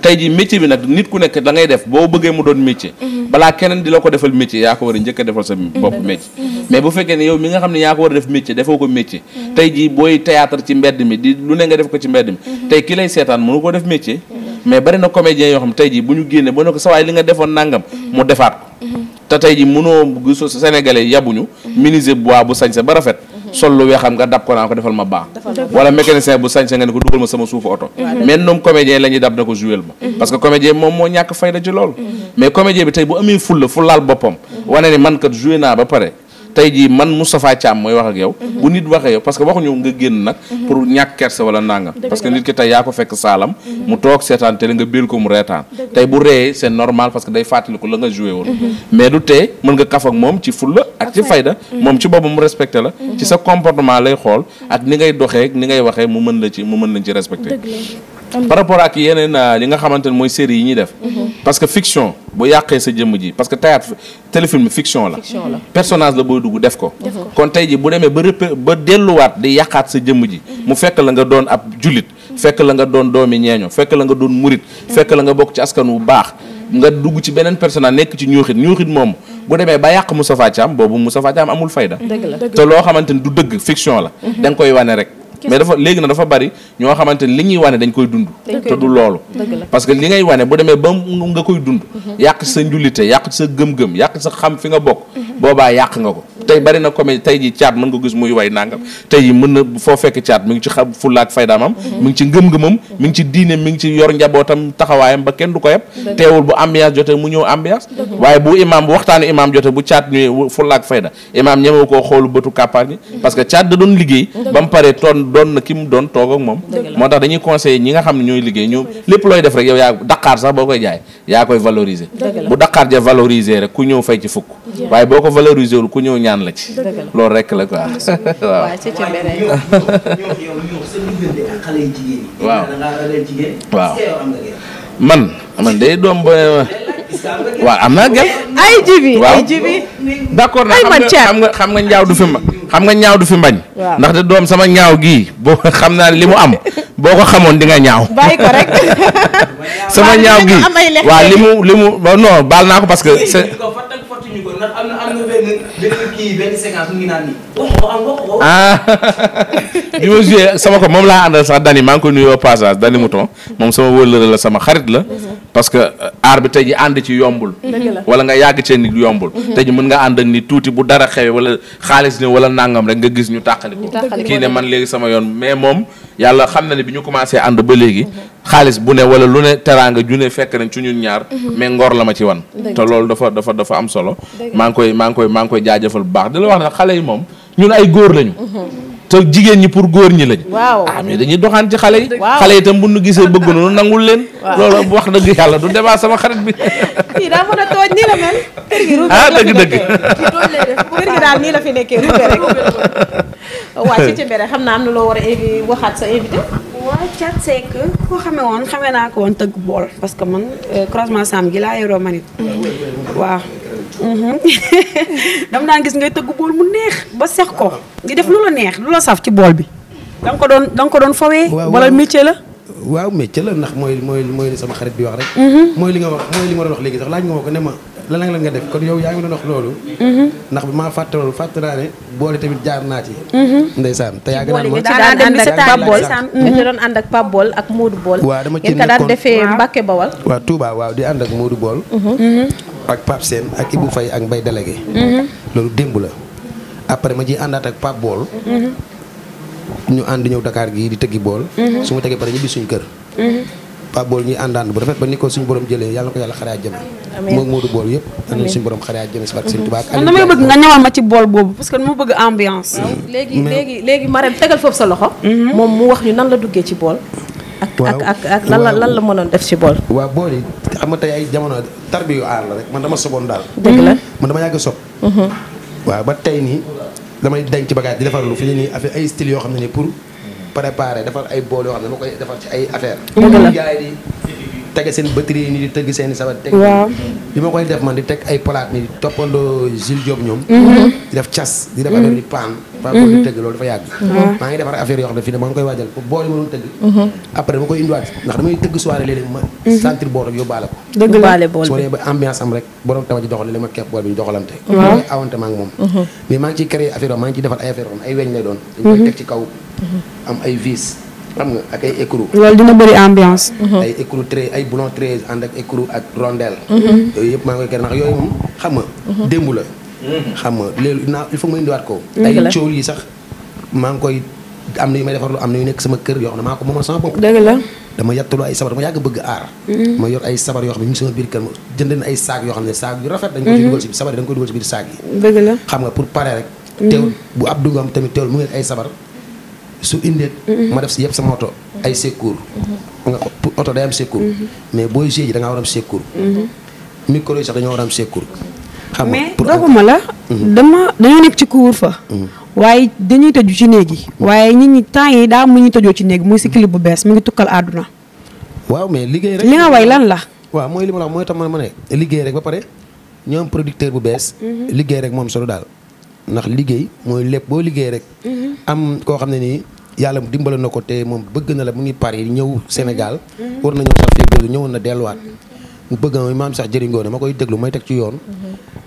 tey ji métier bi nag nit ku nekk da ngay def boo bëggee mu doon métier balaa keneen di la ko defal métier yaa ko war a njëkk a defal sa bopp métier mais bu fekkee ne yow mi nga xam ne yaa ko war a def métier defoo ko métier tey ji booy théâtre ci mbedd mi di lu ne nga def ko ci mbedd mi tey ki lay seetaan mënu ko def métier mais bari na comédien yoo xam tey ji bu ñu génne ba ne ko sa waay li nga defoon nangam mu defaat ko te tey ji mënoo gisu sénégalais yabuñu menuisier bois bu sañse ba rafet sol lu weexam nga dab ko naa ko defal ma baax wala mécanicien bu sañse nga ne ko dugal ma sama suufu oto mais ñoom comédien la ñuy dab na ko jouer ma parce que comédien moom moo ñàkk fayda ci loolu mais comédien bi tey bu amee fullaal boppam wane ni man kat joué naa ba pare tey jii man Moustapha Thiam mooy wax ak yow bu nit waxee yow parce que waxuñu nga génn nag pour ñàkk kersa wala nangam parce que nit ki tey yaa ko fekk saalam mu toog seetaan télé nga béel ko mu reetaan tey bu reyee c'est normal parce que day fàttaliku la nga joué woon mais du tee mën nga kaf ak moom ci fulla ak ci fayda moom ci boppam mu respecté la ci sa comportement lay xool ak ni ngay doxee ni ngay waxee mu mën lañ ci respecté par rapport ak yeneen li nga xamante ne mooy série yi ñuy def parce que fiction bu yàqee sa jëmm ji parce que théâtre téléfilm fiction la personnage la booy dugg def ko kon tey ji bu demee ba delluwaat di yàqaat sa jëmm ji mu fekk la nga doon ab jullit fekk la nga doon doomi ñeeño fekk la nga doon murit fekk la nga bokk ci askan wu baax nga dugg ci beneen personnage nekk ci ñuuxit moom bu demee ba yàq Moustapha Thiam boobu Moustapha Thiam amul fayda te loo xamante ni du dëgg fiction la da nga koy wane rek mais léegi na dafa bari ñoo xamante ni li ñuy wane dañ koy dund te du loolu parce que li ngay wane bu demee ba nga koy dund yàq sa njullite yàq sa gëm-gëm yàq sa xam fi nga bokk boobaa yàq nga ko tey bari na comédie tey ji caat mën nga gis muy way nangam tey ji mën na foo fekk caat mi ngi ci xam fullaak faydaamam mi ngi ci ngëm-ngëmam mi ngi ci diine mi ngi ci yor njabootam taxawaayam ba kenn du ko yeb teewul bu ambiance jotee mu ñëw ambiance waaye bu waxtaanu imam jotee bu caat ñëwee fullaak fayda imam ñemewu koo xoolu bëtu kàppaar ñi parce que caat da doon liggéey ba mu paree doon na ki mu doon toog ak moom moo tax dañuy conseiller ñi nga xam ne ñooy liggéey ñu lépp looy def rek yow yaa Dakar sax boo koy jaay yaa koy valoriser bu Dakar ja valoriser rek ku ñëw fay ci fukk waaye boo ko valoriser wul ku ñëw ñaan la ci loolu rek la quoi waaw waaw man day doom ba waaw am naa gel ay jibi d'accord nag xam nga ñaaw du fi ñaaw du fi mbañ ndaxte doom sama ñaaw gii boo xam naa li mu am boo ko xamoon di nga ñaaw bàyyi ko rek sama ñaaw gii waaw li mu non baal naa ko parce que c'est bi ma joué sama ko moom laa àndal sax Dani maa ngi koy nuyoo passage Dani Mouton moom sama wëllëre la sama xarit la parce que aar bi tey ji ànd ci yombul wala nga yàgg cee nit yombul tey ji mën nga ànd ak nit tuuti bu dara xewe wala xaalis ni wala nangam rek nga gis ñu tàqaliko kii ne man léegi sama yoon mais moom yàlla xam na ne bi ñu commencé ànd ba léegi xaalis bu ne wala lu ne teraanga ju ne fekk nañ ci ñun ñaar mais ngor la ma ci wan te loolu dafa am solo maa ngi koy jaajëfal bu baax di la wax ne xale yi moom ñun ay góor lañu te jigéen ñi pour góor ñi lañ mais dañuy doxaan ci xale yi itam bu nu gisee bëgg nu nangul leen loolu wax dëgg yàlla du débat sama xarit bi kii daa mën a tooj nii la mel kër gi dëgg kër gi daal nii la fi nekkee ruube rek waa ci mbere xam naa am na loo war a waxaat sa invité waaw Thiat Seck koo xamee naa ko woon tëgg bool parce que man croisement sam gi laa yoroo manit waaw dam daan gis ngay tëgg bool mu neex ba sex ko di def lu la neex lu la saf ci bool bi da nga ko doon fawee wala métier la waaw métier la ndax mooy li sama xarit bi wax rek mooy li nga wax mooy li ma doon wax léegi sax laaj nga ma ko ne ma lan nga def kon yow yaa ngi doon wax loolu ndax bi maa fàtte naa ne boole tamit jaar naa ci ndeysaan te yaa gën a daan ànd ak Pape Bool dañu doon ànd ak Pape Bool ak Modou Bool waaw dama ci nekkoon daan defee Mbacke Bawal waaw Touba waaw di ànd ak Modou Bool ak Pape Sène ak Ibou Faye ak Mbaye délégué loolu démb la après ma ji àndaat ak Pape Bool ñu ànd ñëw Dakar gii di tëggi bool su ma tegee pare ñibbi suñu kër Pape Bool ñuy àndaan bu rafet ba ni ko suñu borom jëlee yàlla na ko yàlla xare àjjana moom Modou Bool yëpp yàlla na suñu borom xare àjjana si barke Sëriñ Tuubaa ak damay bëgg nga ñëwal ma ci bool boobu parce que mu bëgg ambiance léegi Marème tegal foofu sa loxo moom mu wax ñu nan la duggee ci bool ak lan la mënoon def ci bool waaw bool yi xam nga tey ay jamono tarbiyu aar la rek man dama soboon daal dëgg la man dama yàgg sob waaw ba tey nii damay denc bagage di defar lu fi ne nii affaire ay style yoo xam ne nii pour préparer defar ay bool yoo xam ne dama koy defar ci ay affaire gars yi di tege seen batterie yi nii di tëgg seen i sabar teg li ma koy def man di teg ay palaat nii di toppandoo Gilles Diop ñoom di def cas di def affaire di paan di tëgg loolu dafa yàgg maa ngi defar affaire yoo xam ne fii ne maa ngi koy waajal pour bool yi ma doon tëgg après dama koy indiwaat ndax damay tëgg soirée léeg-léeg ma sentir bool rek yóbbaale ko su ma dee ba ambiance am rek borom tama ji doxal li ma kepp bool bi ñu doxalante koy awante maa ngi moom mais maa ngi ciy créer affaire yoo maa ngi ciy defar ay affaire yoo xam ne ay weñ lay doon dañ koy teg ci kaw am ay vis xam nga ak ay écrou loolu dina bëri ambiance ay écrou treize ay boulon 13 ànd ak écrou ak rondelle yooyu yëpp maa ngi koy créer ndax yooyu moom xam nga démb la xam nga léegi il faut ma indiwaat ko ay coow yi sax maa ngi koy am na yu may defar lu am na yu nekk sama kër yoo xam ne maa ko moomal sama bopp dëgg la dama yattalu ay sabar dama yàgg bëgg aar ma yor ay sabar yoo xam ne ñu ngi sama biir kër ma jënd ay saag yoo xam ne saag yu rafet dañ ko ci dugal si sabar yi dañ ko dugal si biir saag yi dëgg la xam nga pour pare rek teewul bu ab dugam tamit teewul mu ngi ay sabar su indeet ma def si yëpp sama oto ay secours nga oto day am secours mais booy géej da ngaa war am secours micro yi sax dañoo war am secours xam nga mais dooguma la dañoo nekk ci couvre-feu waaye dañuy tëju ci néeg yi waaye nit ñi temps yi daa mu ñu tëjoo ci néeg muy si clip bu bees mu ngi tukkal àdduna waaw mais liggéey rek li nga way lan la waaw mooy li ma la wax mooy tam ma ne liggéey rek ba pare ñoo am producteur bu bees liggéey rek moom solo daal ndax liggéey mooy lépp boo liggéey rek am koo xam ne nii yàlla dimbale na ko te moom bëgg na la mu ngi Paris ñëw Sénégal war na ñëw sax fii bëgg ñëwoon na delluwaat mu bëgg na maam sax jëriñoo ma koy déglu may teg ci yoon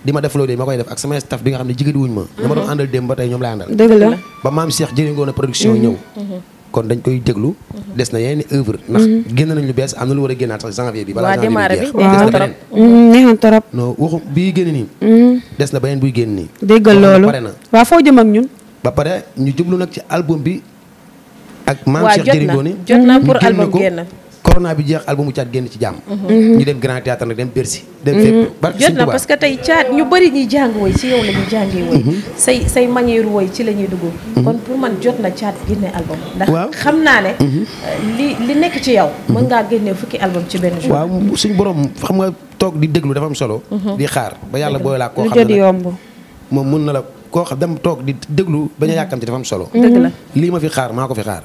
di ma def loolu de ma koy def ak sama staff bi nga xam ne jigéen wuñ ma dama doon àndal démb ba tey ñoom lay àndal dëgg la ba maam Cheikh jëriñoo na production ñëw kon dañ koy déglu des na yeneen œuvre ndax génn nañ lu bees am na lu war a génnaat sax janvier bi balaa janvier bi jeex des na beneen neex na trop non waxu bii génn nii des na beneen buy génn nii déggal loolu pare na waaw foo jëm ak ñun ba pare ñu jublu nag ci album bi ak maam Cheikh jëriñoo ni jot na pour album génn corona bi jeex album bu caat génn ci jàmm ñu dem grand théâtre nag dem Bercy dem fépp jot na parce que tey caat ñu bëri ñuy jàng woy ci yow la ñuy jàngee woy say manière woy ci la ñuy dugg kon pour man jot na caat génne album ndax xam naa ne li nekk ci yow mën ngaa génne fukki album ci benn jour waaw suñu borom xam nga toog di déglu dafa am solo di xaar ba yàlla booy laa koo xam ne yomb moom mun na la koo xam dem toog di déglu bañ a yàkkamti dafa am solo dëgg la lii ma fi xaar maa ko fi xaar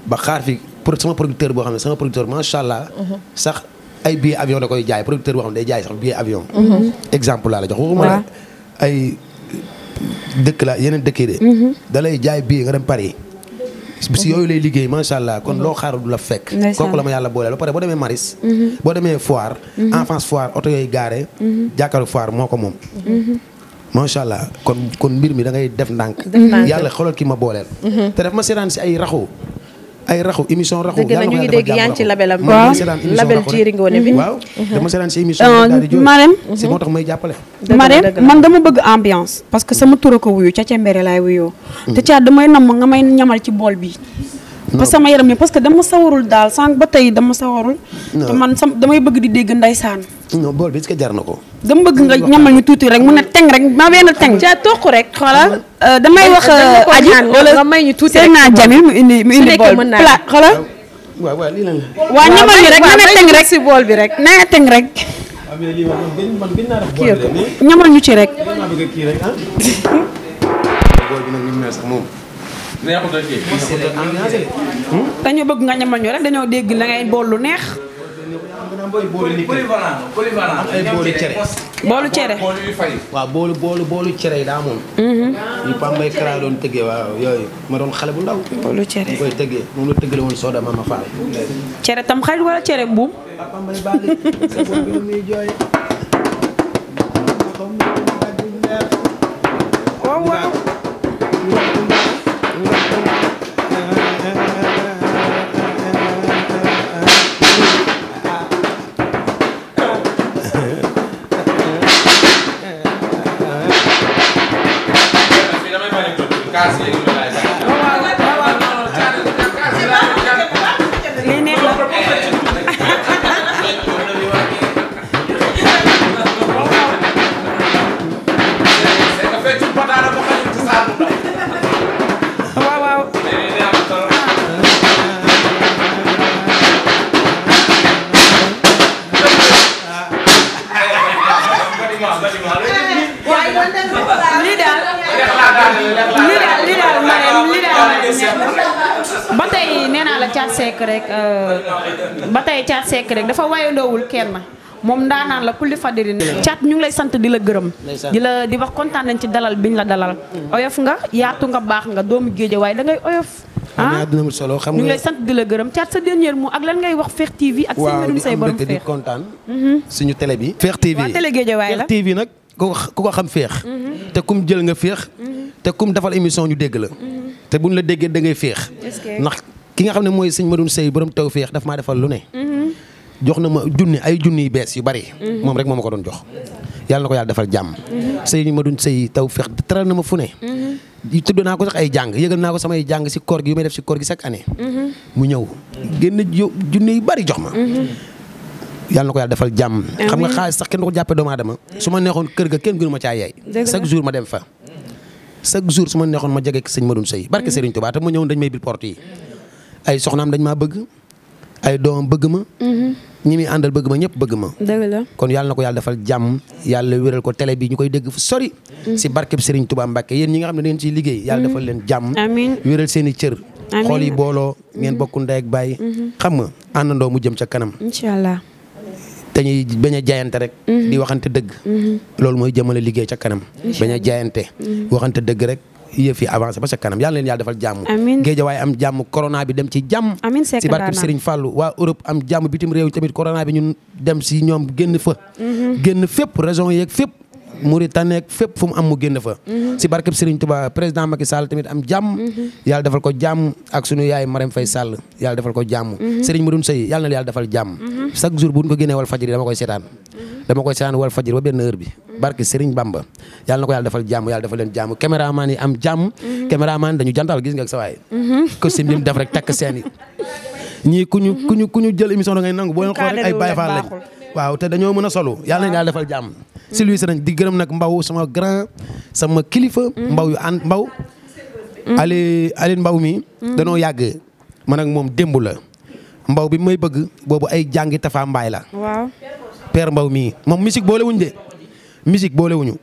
ba xaar fi pour sama producteur boo xam ne sama producteur macha allah sax ay billet avion da koy jaay producteur boo xam ne day jaay sax billet avion exemple laa la jox waxuma la ay dëkk la yeneen dëkk yi de da lay jaay billet nga dem Paris si yooyu lay liggéey macha allah kon loo xaaru du la fekk kooku la ma yàlla booleel ba pare boo demee Maris boo demee foire en face foire oto yooyu gaare jàkkaaru foire moo ko moom macha allah kon mbir mi da ngay def ndànk yàlla xoolal ki ma booleel te daf ma seetaan si ay raxu émission raxu dëgg la ñu ngi dégg yaa ngi ci labelam waaw label Jiri Ngoné bi waaw dama seetaan si émission daal di jooy Marème si moo tax may jàppale Marème man dama bëgg ambiance parce que sama tur a ko wuyu Caca Mbere laay wuyoo te Caat damay nam nga may ñamal ci bool bi parce que sama yaram mi parce que dama sawarul daal sànq ba tey dama sawarul te man damay bëgg di dégg ndeysaan non bool bi est-ce que jar na ko dama bëgg nga ñamal ñu tuuti rek mu ne teng rek ma benn teng Caat toq rek xoolal damay wax aji wala nga may ñu tuuti seen naa Jamil mu indi bool plat xoolal waaw lii lan la waa ñamal ñu rek na ne teng rek si bool bi rek na teng rek ñamal ñu ci rek bool bi nag ni mu mel sax moom dañoo bëgg nga ñamal ñu rek dañoo dégg la ngay bool lu neex boolu cere waaw boolu cere yi daa moom yi Pambay Kara doon tëggee waaw yooyu ma doon xale bu ndaw boolu cere ñu koy tëggee moom la tëggale woon Soda Mama Fall cere tam xarit wala cere buum Pambay bali sa bool bi muy jooy waaw waaw ba tey nee naa la Thiat Seck rek ba tey Thiat Seck rek dafa wayandoowul kenn moom ndaanaan la kulli fadirin Thiat ñu ngi lay sant di la gërëm di wax kontaan nañ ci dalal biñ la dalal oyof nga yaatu nga baax nga doomu géeje waaye da ngay oyof dina solo xam nga ñu ngi lay sant di la gërëm Thiat sa dernier mot ak lan ngay wax Fekh TV ak seen Medoune Seye borom Fekh di kontaan suñu télé bi Fekh TV waa télé géeje waay la Fekh TV nag ku ko xam Fekh te kum jël nga Fekh te kum defal émission ñu dégg la te buñ la déggee da ngay Fekh ndax ki nga xam ne mooy sëñ Medoune Seye borom taw Fekh daf maa defal lu ne jox na ma ay junni yu bees yu bari moom rek moo ma ko doon jox yàlla na ko yàlla defal jàmm sëñ Medoune Seye taw Fekh teral na ma fu ne tudd naa ko sax ay jàng yëgal naa ko samay jàng si koor gi yu may def si koor gi chaque année mu ñëw génn junni yu bari jox ma yàlla na ko yàlla defal jàmm xam nga xaalis sax kenn du ko jàppee doomu aadama su ma neexoon kër ga kenn gënu ma caa yaay chaque jour ma dem fa chaque jour su ma neexoon ma jege sëñ Medoune Seye barke Serigne Touba te ma ñëwoon dañ may bil porte yi ay soxnaam dañ maa bëgg ay doomam bëgg ma ñi muy àndal bëgg ma ñëpp bëgg ma kon yàlla na ko yàlla defal jàmm yàlla wéral ko télé bi ñu koy dégg fu sori si barkeb Serigne Touba Mbacke yéen ñi nga xam ne dañu ciy liggéey yàlla defal leen jàmm wéral seen i cër xool yi booloo ngeen bokku ndey ak baay xam nga àndandoo mu jëm ca kanam inshallah dañuy bañ a jaayante rek di waxante dëgg loolu mooy jëmale liggéey ca kanam bañ a jaayante waxante dëgg rek yëf yi avancé ba sa kanam yàlla leen yàlla defal jàmm Géejawaay am jàmm corona bi dem ci jàmm si barkeb Serigne Fallou waa Europe am jàmm bitim réew tamit corona bi ñun dem si ñoom génn fa génn fépp région yeeg fépp Mauritanie ak fépp fu mu am mu génn fa si barkeb Serigne Touba président Macky Sall tamit am jàmm yàlla defal ko jàmm ak sunu yaay Marème Faye Sall yàlla defal ko jàmm Serigne Medoune Seye yàlla na yàlla defal jàmm chaque jour bu ñu ko génnee wal fajiri dama koy seetaan wal fajiri ba benn heure bi barke Serigne Bamba yàlla na ko yàlla defal jàmm yàlla defal leen jàmm caméraman yi am jàmm caméraman dañu jantal gis nga ak sa waay costume bi mu def rek takk seen yi ñii ku ñu jël émission da ngay nangu boo leen xool rek ay Baye Fall lañ waaw te dañoo mën a solo yàlla na yàlla defal jàmm si lui nañ di gërëm nag Mbaw sama grand sama kilifa Mbaw yu ànd Mbaw Aline Mbaw mi danoo yàgg man ak moom démb la Mbaw bi may bëgg boobu ay jàngi Tafa Mbaay la waaw père Mbaw mii moom musique boole wuñ de musique boole wuñu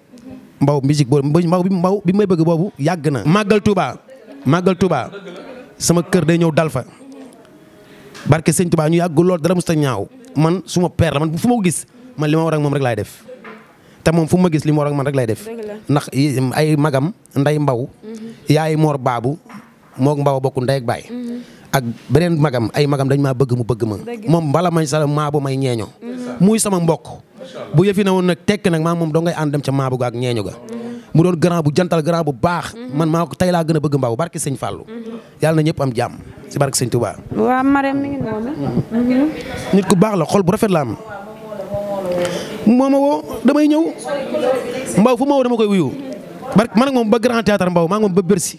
Mbaw musique boole Mbaw bi may bëgg boobu yàgg na màggal Touba sama kër day ñëw dal fa barke sëñ Touba ñu yàgg lool dara musta ñaaw man suma père la man fu ma ko gis man li ma war ak moom rek laay def te moom fu ma gis li ma war ak man rek lay def ndax ay magam nday Mbaw yaay Mor Baabu moog Mbaw bokku ndey ak baay ak beneen magam ay magam dañ maa bëgg mu bëgg ma moom bala mañ sala maabu may ñeeño muy sama mbokk bu yëfi na woon nag tekk nag maa moom doo ngay ànd dem ca maabu ga ak ñeeño ga mu doon grand bu jantal grand bu baax man maa ko tey laa gën a bëgg Mbaw barke sëñ Fallou yàlla na ñëpp am jàmm si barke sëñ Touba waa Marème mi ngi noonu nit ku baax la xol bu rafet la am moo ma woo damay ñëw Mbaw fu ma woo dama koy wuyu barke man ak moom ba grand théâtre Mbaw maa ngi moom ba Bercy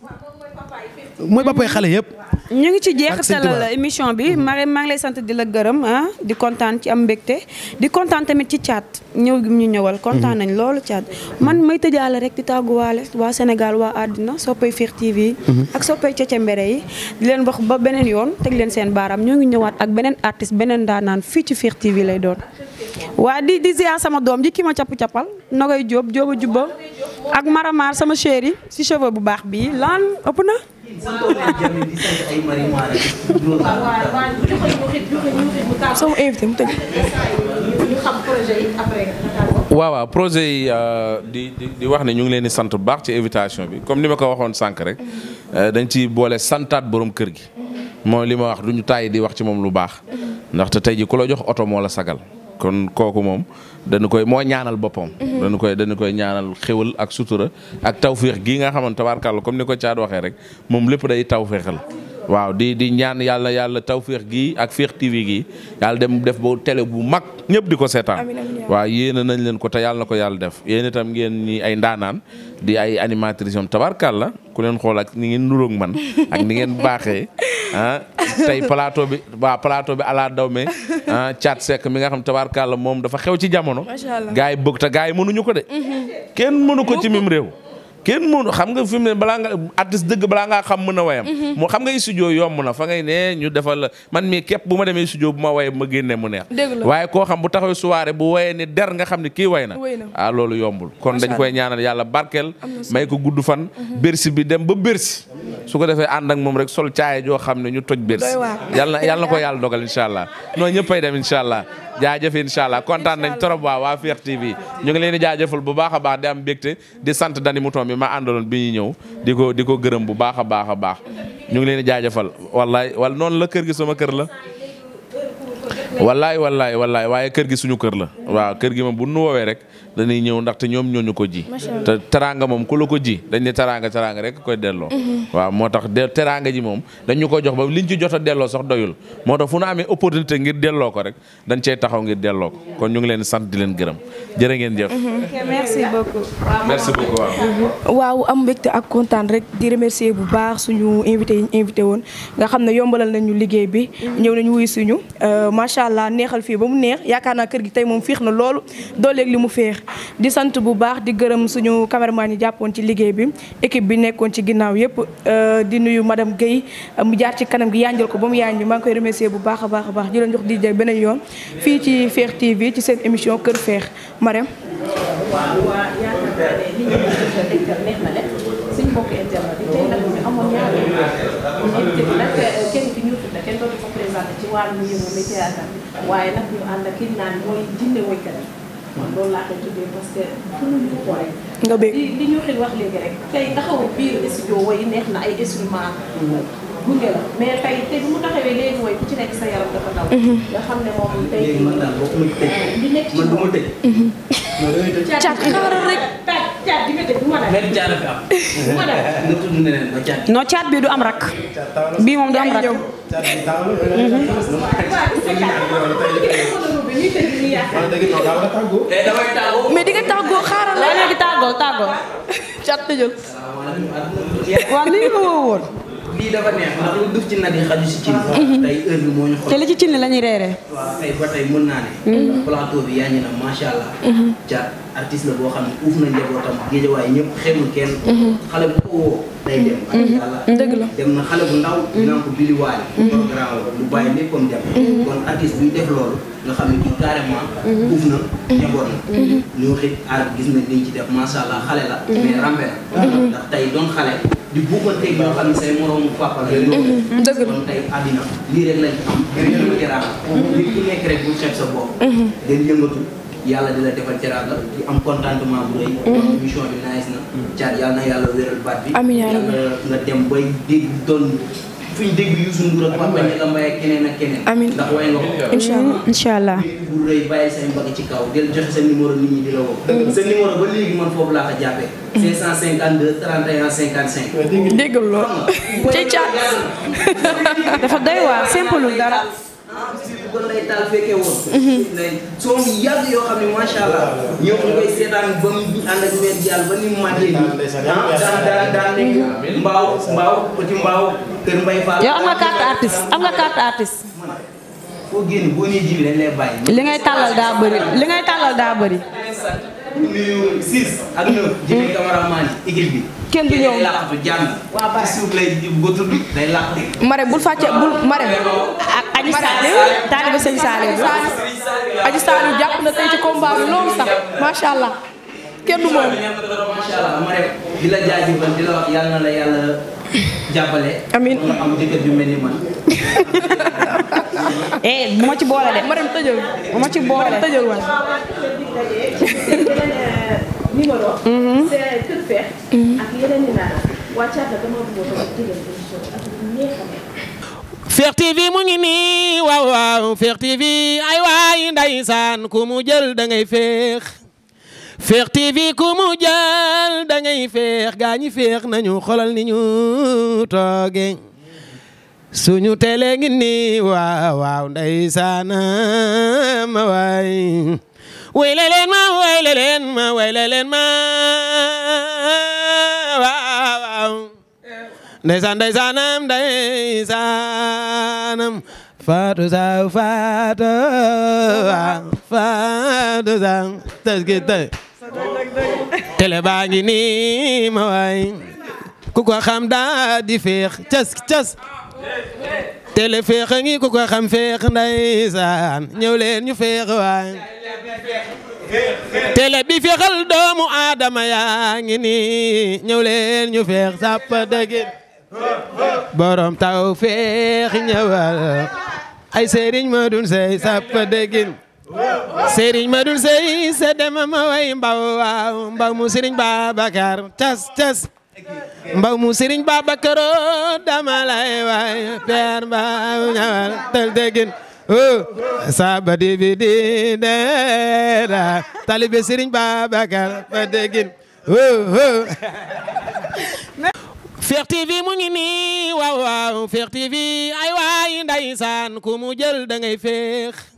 mooy bappay xale yëpp ñu ngi ci jeexital émission bi Marème maa ngi lay sant di la gërëm di kontaan ci am mbégte di kontaan tamit ci Thiat ñëw gi ñu ñëwal kontaan nañ loolu Thiat man may tëjaale rek di tàgguwaale waa Sénégal waa àddina soppay Fekh TV ak soppay Cece Mbere yi di leen wax ba beneen yoon teg leen seen baaraam ñoo ngi ñëwaat ak beneen artiste beneen daanaan fii ci Fekh TV lay doon waa di ziar sama doom ji ki ma capp-cappal Nogay Jóob Jóoba Jubba ak Maramar sama chéri si cheveux bu baax bii lan ëpp na sama invité mu tëj waaw projet yi di wax ne ñu ngi leen di sant bu baax ci invitation bi comme ni ma ko waxoon sànq rek dañ ci boole santaat borom kër gi mooy li ma wax duñu tàyyi di wax ci moom lu baax ndaxte tey ji ku la jox oto moo la sagal kon kooku moom dañu koy moo ñaanal boppam dañu koy ñaanal xéwal ak sutura ak tawféex gii nga xamante tabaarkàlla comme ni ko Thiat waxee rek moom lépp day tawféexal waaw di ñaan yàlla tawféex gii ak Fekh TV gii yàlla dem def ba télé bu mag ñëpp di ko seetaan waaw yéene nañ leen ko te yàlla na ko yàlla def yéen itam ngeen ñi ay ndaanaan di ay animatrices yom tabaarkàlla ku leen xool ak ni ngeen nuróog man ak ni ngeen baaxee tey plateau bi ala daw me Thiat Seck mi nga xam tabaarkàlla moom dafa xew ci jamono gaa yi bëgg te gaa yi mënuñu ko de kenn mënu ko ci mim réew kenn mënu xam nga fi mu ne balaa nga artiste dëgg balaa ngaa xam mën a wayam moo xam nga studio yomb na fa ngay ne ñu defal la man mii képp bu ma demee studio bu ma waye ma génne mu neex waaye koo xam bu taxawee soirée bu wayee ni der nga xam ne kii way na loolu yombul kon dañ koy ñaanal yàlla barkeel may ko gudd fan Bercy bi dem ba Bercy su ko defee ànd ak moom rek sol caaya joo xam ne ñu toj Bercy yàlla na ko yàlla dogal incha allah non ñëppay dem incha allah jaajëf incha allah kontaan nañ trop waa Fekh TV ñu ngi leen di jaajëfal bu baax a baax di am mbégte di sant Dani Mouton bi ma àndaloon bi ñuy ñëw di ko gërëm bu baax a baax ñu ngi leen di jaajëfal wallaay wala noonu la kër gi sama kër la wallaay waaye kër gi suñu kër la waaw kër gi moom bu nu woowee rek dañuy ñëw ndaxte ñoom ñooñu ko ji te teraanga moom ku la ko ji dañ ne teraanga rek koy delloo waaw moo tax teraanga ji moom dañ ñu ko jox ba liñ ci jot a delloo sax doyul moo tax fu nu amee opportunité ngir delloo ko rek dañ cey taxaw ngir delloo ko kon ñu ngi leen sant di leen gërëm jërë ngeen jëf merci beaucoup waaw am mbégte ak kontaan rek di remercier bu baax suñu invité yi ñu invité woon nga xam ne yombalal nañu liggéey bi ñëw nañu wuy suñu macha allah neexal fii ba mu neex yaakaar naa kër gi tey moom féex na loolu dooleeg li mu féex di sant bu baax di gërëm suñu caméraman yi jàppoon ci liggéey bi équipe bi nekkoon ci ginnaaw yëpp di nuyu madame Guèye mu jaar ci kanam gi yanjal ko ba mu yanj maa ngi koy remercier bu baax a baax di leen jox di jeg beneen yoon fii ci Fekh TV ci seen émission Kër Fekh Marème waa yaakaar naa ne li ñu neex na leen suñu mbokk internet yi tey nag ñu amoon ñaari invité bi nag kenn ki ñu tudd kenn dootu ko présenté ci wàllu yëngu mi théâtre waaye nag ñu ànd ak ki naan mooy jinne woykat yi man loolu laa koy tuddee parce que fu mu ñu ko rek nga bëgg li ñu xil wax léegi rek tey taxawu biir studio woy neex na ay instrument gunge la mais tey bu mu taxawee léegi woy ku ci nekk sa yaram dafa daw nga xam ne moom tey man daal boo ko ma tëj li nekk ci man du ma tëj caat xaaral rek caat di nga tëj bu ma def benn caat fi am bu ma def nga tudd neneen ba caat non caat bi du am rak bii moom du am rak mais di nga tàggoo xaaral la léegi tàggoo caat tëjal waaw ni nga woo woon lii dafa neex ndax lu duf ci nag yi xaju si cin tey heure bi moo ñu xool te li ci cin li la ñuy reeree waaw tey ba tey mën naa ne plateau bi yaa ngi na macha allah Thiat artiste la boo xam ne uuf na njabootam géejawaay ñëpp xemul kenn xale bu ko woo day dem yàlla dëgg la dem na xale bu ndaw dinaa ko biliwaale programme lu bàyyi léppam dem kon artiste buy def loolu nga xam ne kii carrément uuf na njaboot na ñu xit aar gis na liñ ci def macha allah xale la mais rambe na ndax tey doon xale di buufanteeg ñoo xam ne say moroomu papa la dëgg la kon tey àddina lii rek lañ am ngir teraanga nit ku nekk rek bu xeeb sa bopp den yëngatu yàlla di la defal teraanga di am contentement bu rëy émission bi nice na Thiat yàlla na yàlla wéral baat bi yàlla nga dem bay dégg doon fu ñu dégg Youssou Ndour ak Papa Ndiaga Mbaye ak keneen ak keneen ndax way nga ko incha allah bu rëy bàyyi say mbagg ci kaw del joxe sa numéro nit ñi di la woo sa numéro ba léegi man foofu laa ko jàppee 552 31 55 déggal lool ci Thiat dafa doy waar simple dara kon lay taal fekkee woon soo mu yàgg yoo xam ne macha allah ñëw ñu koy seetaan ba mu ànd ak meen jàll ba ni mu màggee nii daan nekk mbaaw petit mbaaw kër Mbay Fall yow am nga carte artiste foo génn boo nee jibi dañ lay bàyyi li ngay tàllal daa bëri nuyu 6 ak 9 jibi cameraman yi équipe bi kenn du ñëw day làqatu jàng ci suuf lay ba tudd day làqatu Marème bul fàcce bul Marème ak Aji Saliou taaliba sëñ Saliou Aji Saliou jàpp na tey ci combat bi loolu sax macha allah kenn du moom macha allah Marème di la jaajëfal di la wax yàlla na la yàlla jàppale amiin nga am jëkkër ju mel ni man bu ma ci boole de Marème tëjal bu ma ci boole tëjal waay numéro c'est Kër Fekh ak yeneen ni naan waa Thiat dama bëgg a digal émission ak neex a Fekh TV mu ngi nii waaw Fekh TV ay waay ndeysaan ku mu jël da ngay féex Fekh TV ku mu jël da ngay féex gaa ñi féex nañu xolal ni ñu tooge suñu télé ngi nii waaw ndeysaan ma waay wayle leen ma waaw ndeysaanam Fatou Sow Fatou Sow télé baa ngi nii ma waay ku ko xam daa di féex cas télé féex a ngi ku ko xam féex ndeysaan ñëw leen ñu féex waay télé bi féexal doomu aadama yaa ngi nii ñëw leen ñu féex sàpp dëggin borom taw féex ñëwal ay Serigne Madoune Seye sàpp dëggin Serigne Madoune Seye sa dema ma way mbaw waaw mbaw mu Serigne Babacar cas mbaw mu Serigne Babacar dama lay way père mbaw ñëwal tel dëggin saba di bi di deera talibe Serigne Babacar fa dëggin Fekh TV mu ngi nii waaw Fekh TV ay waay ndeysaan ku mu jël da ngay féex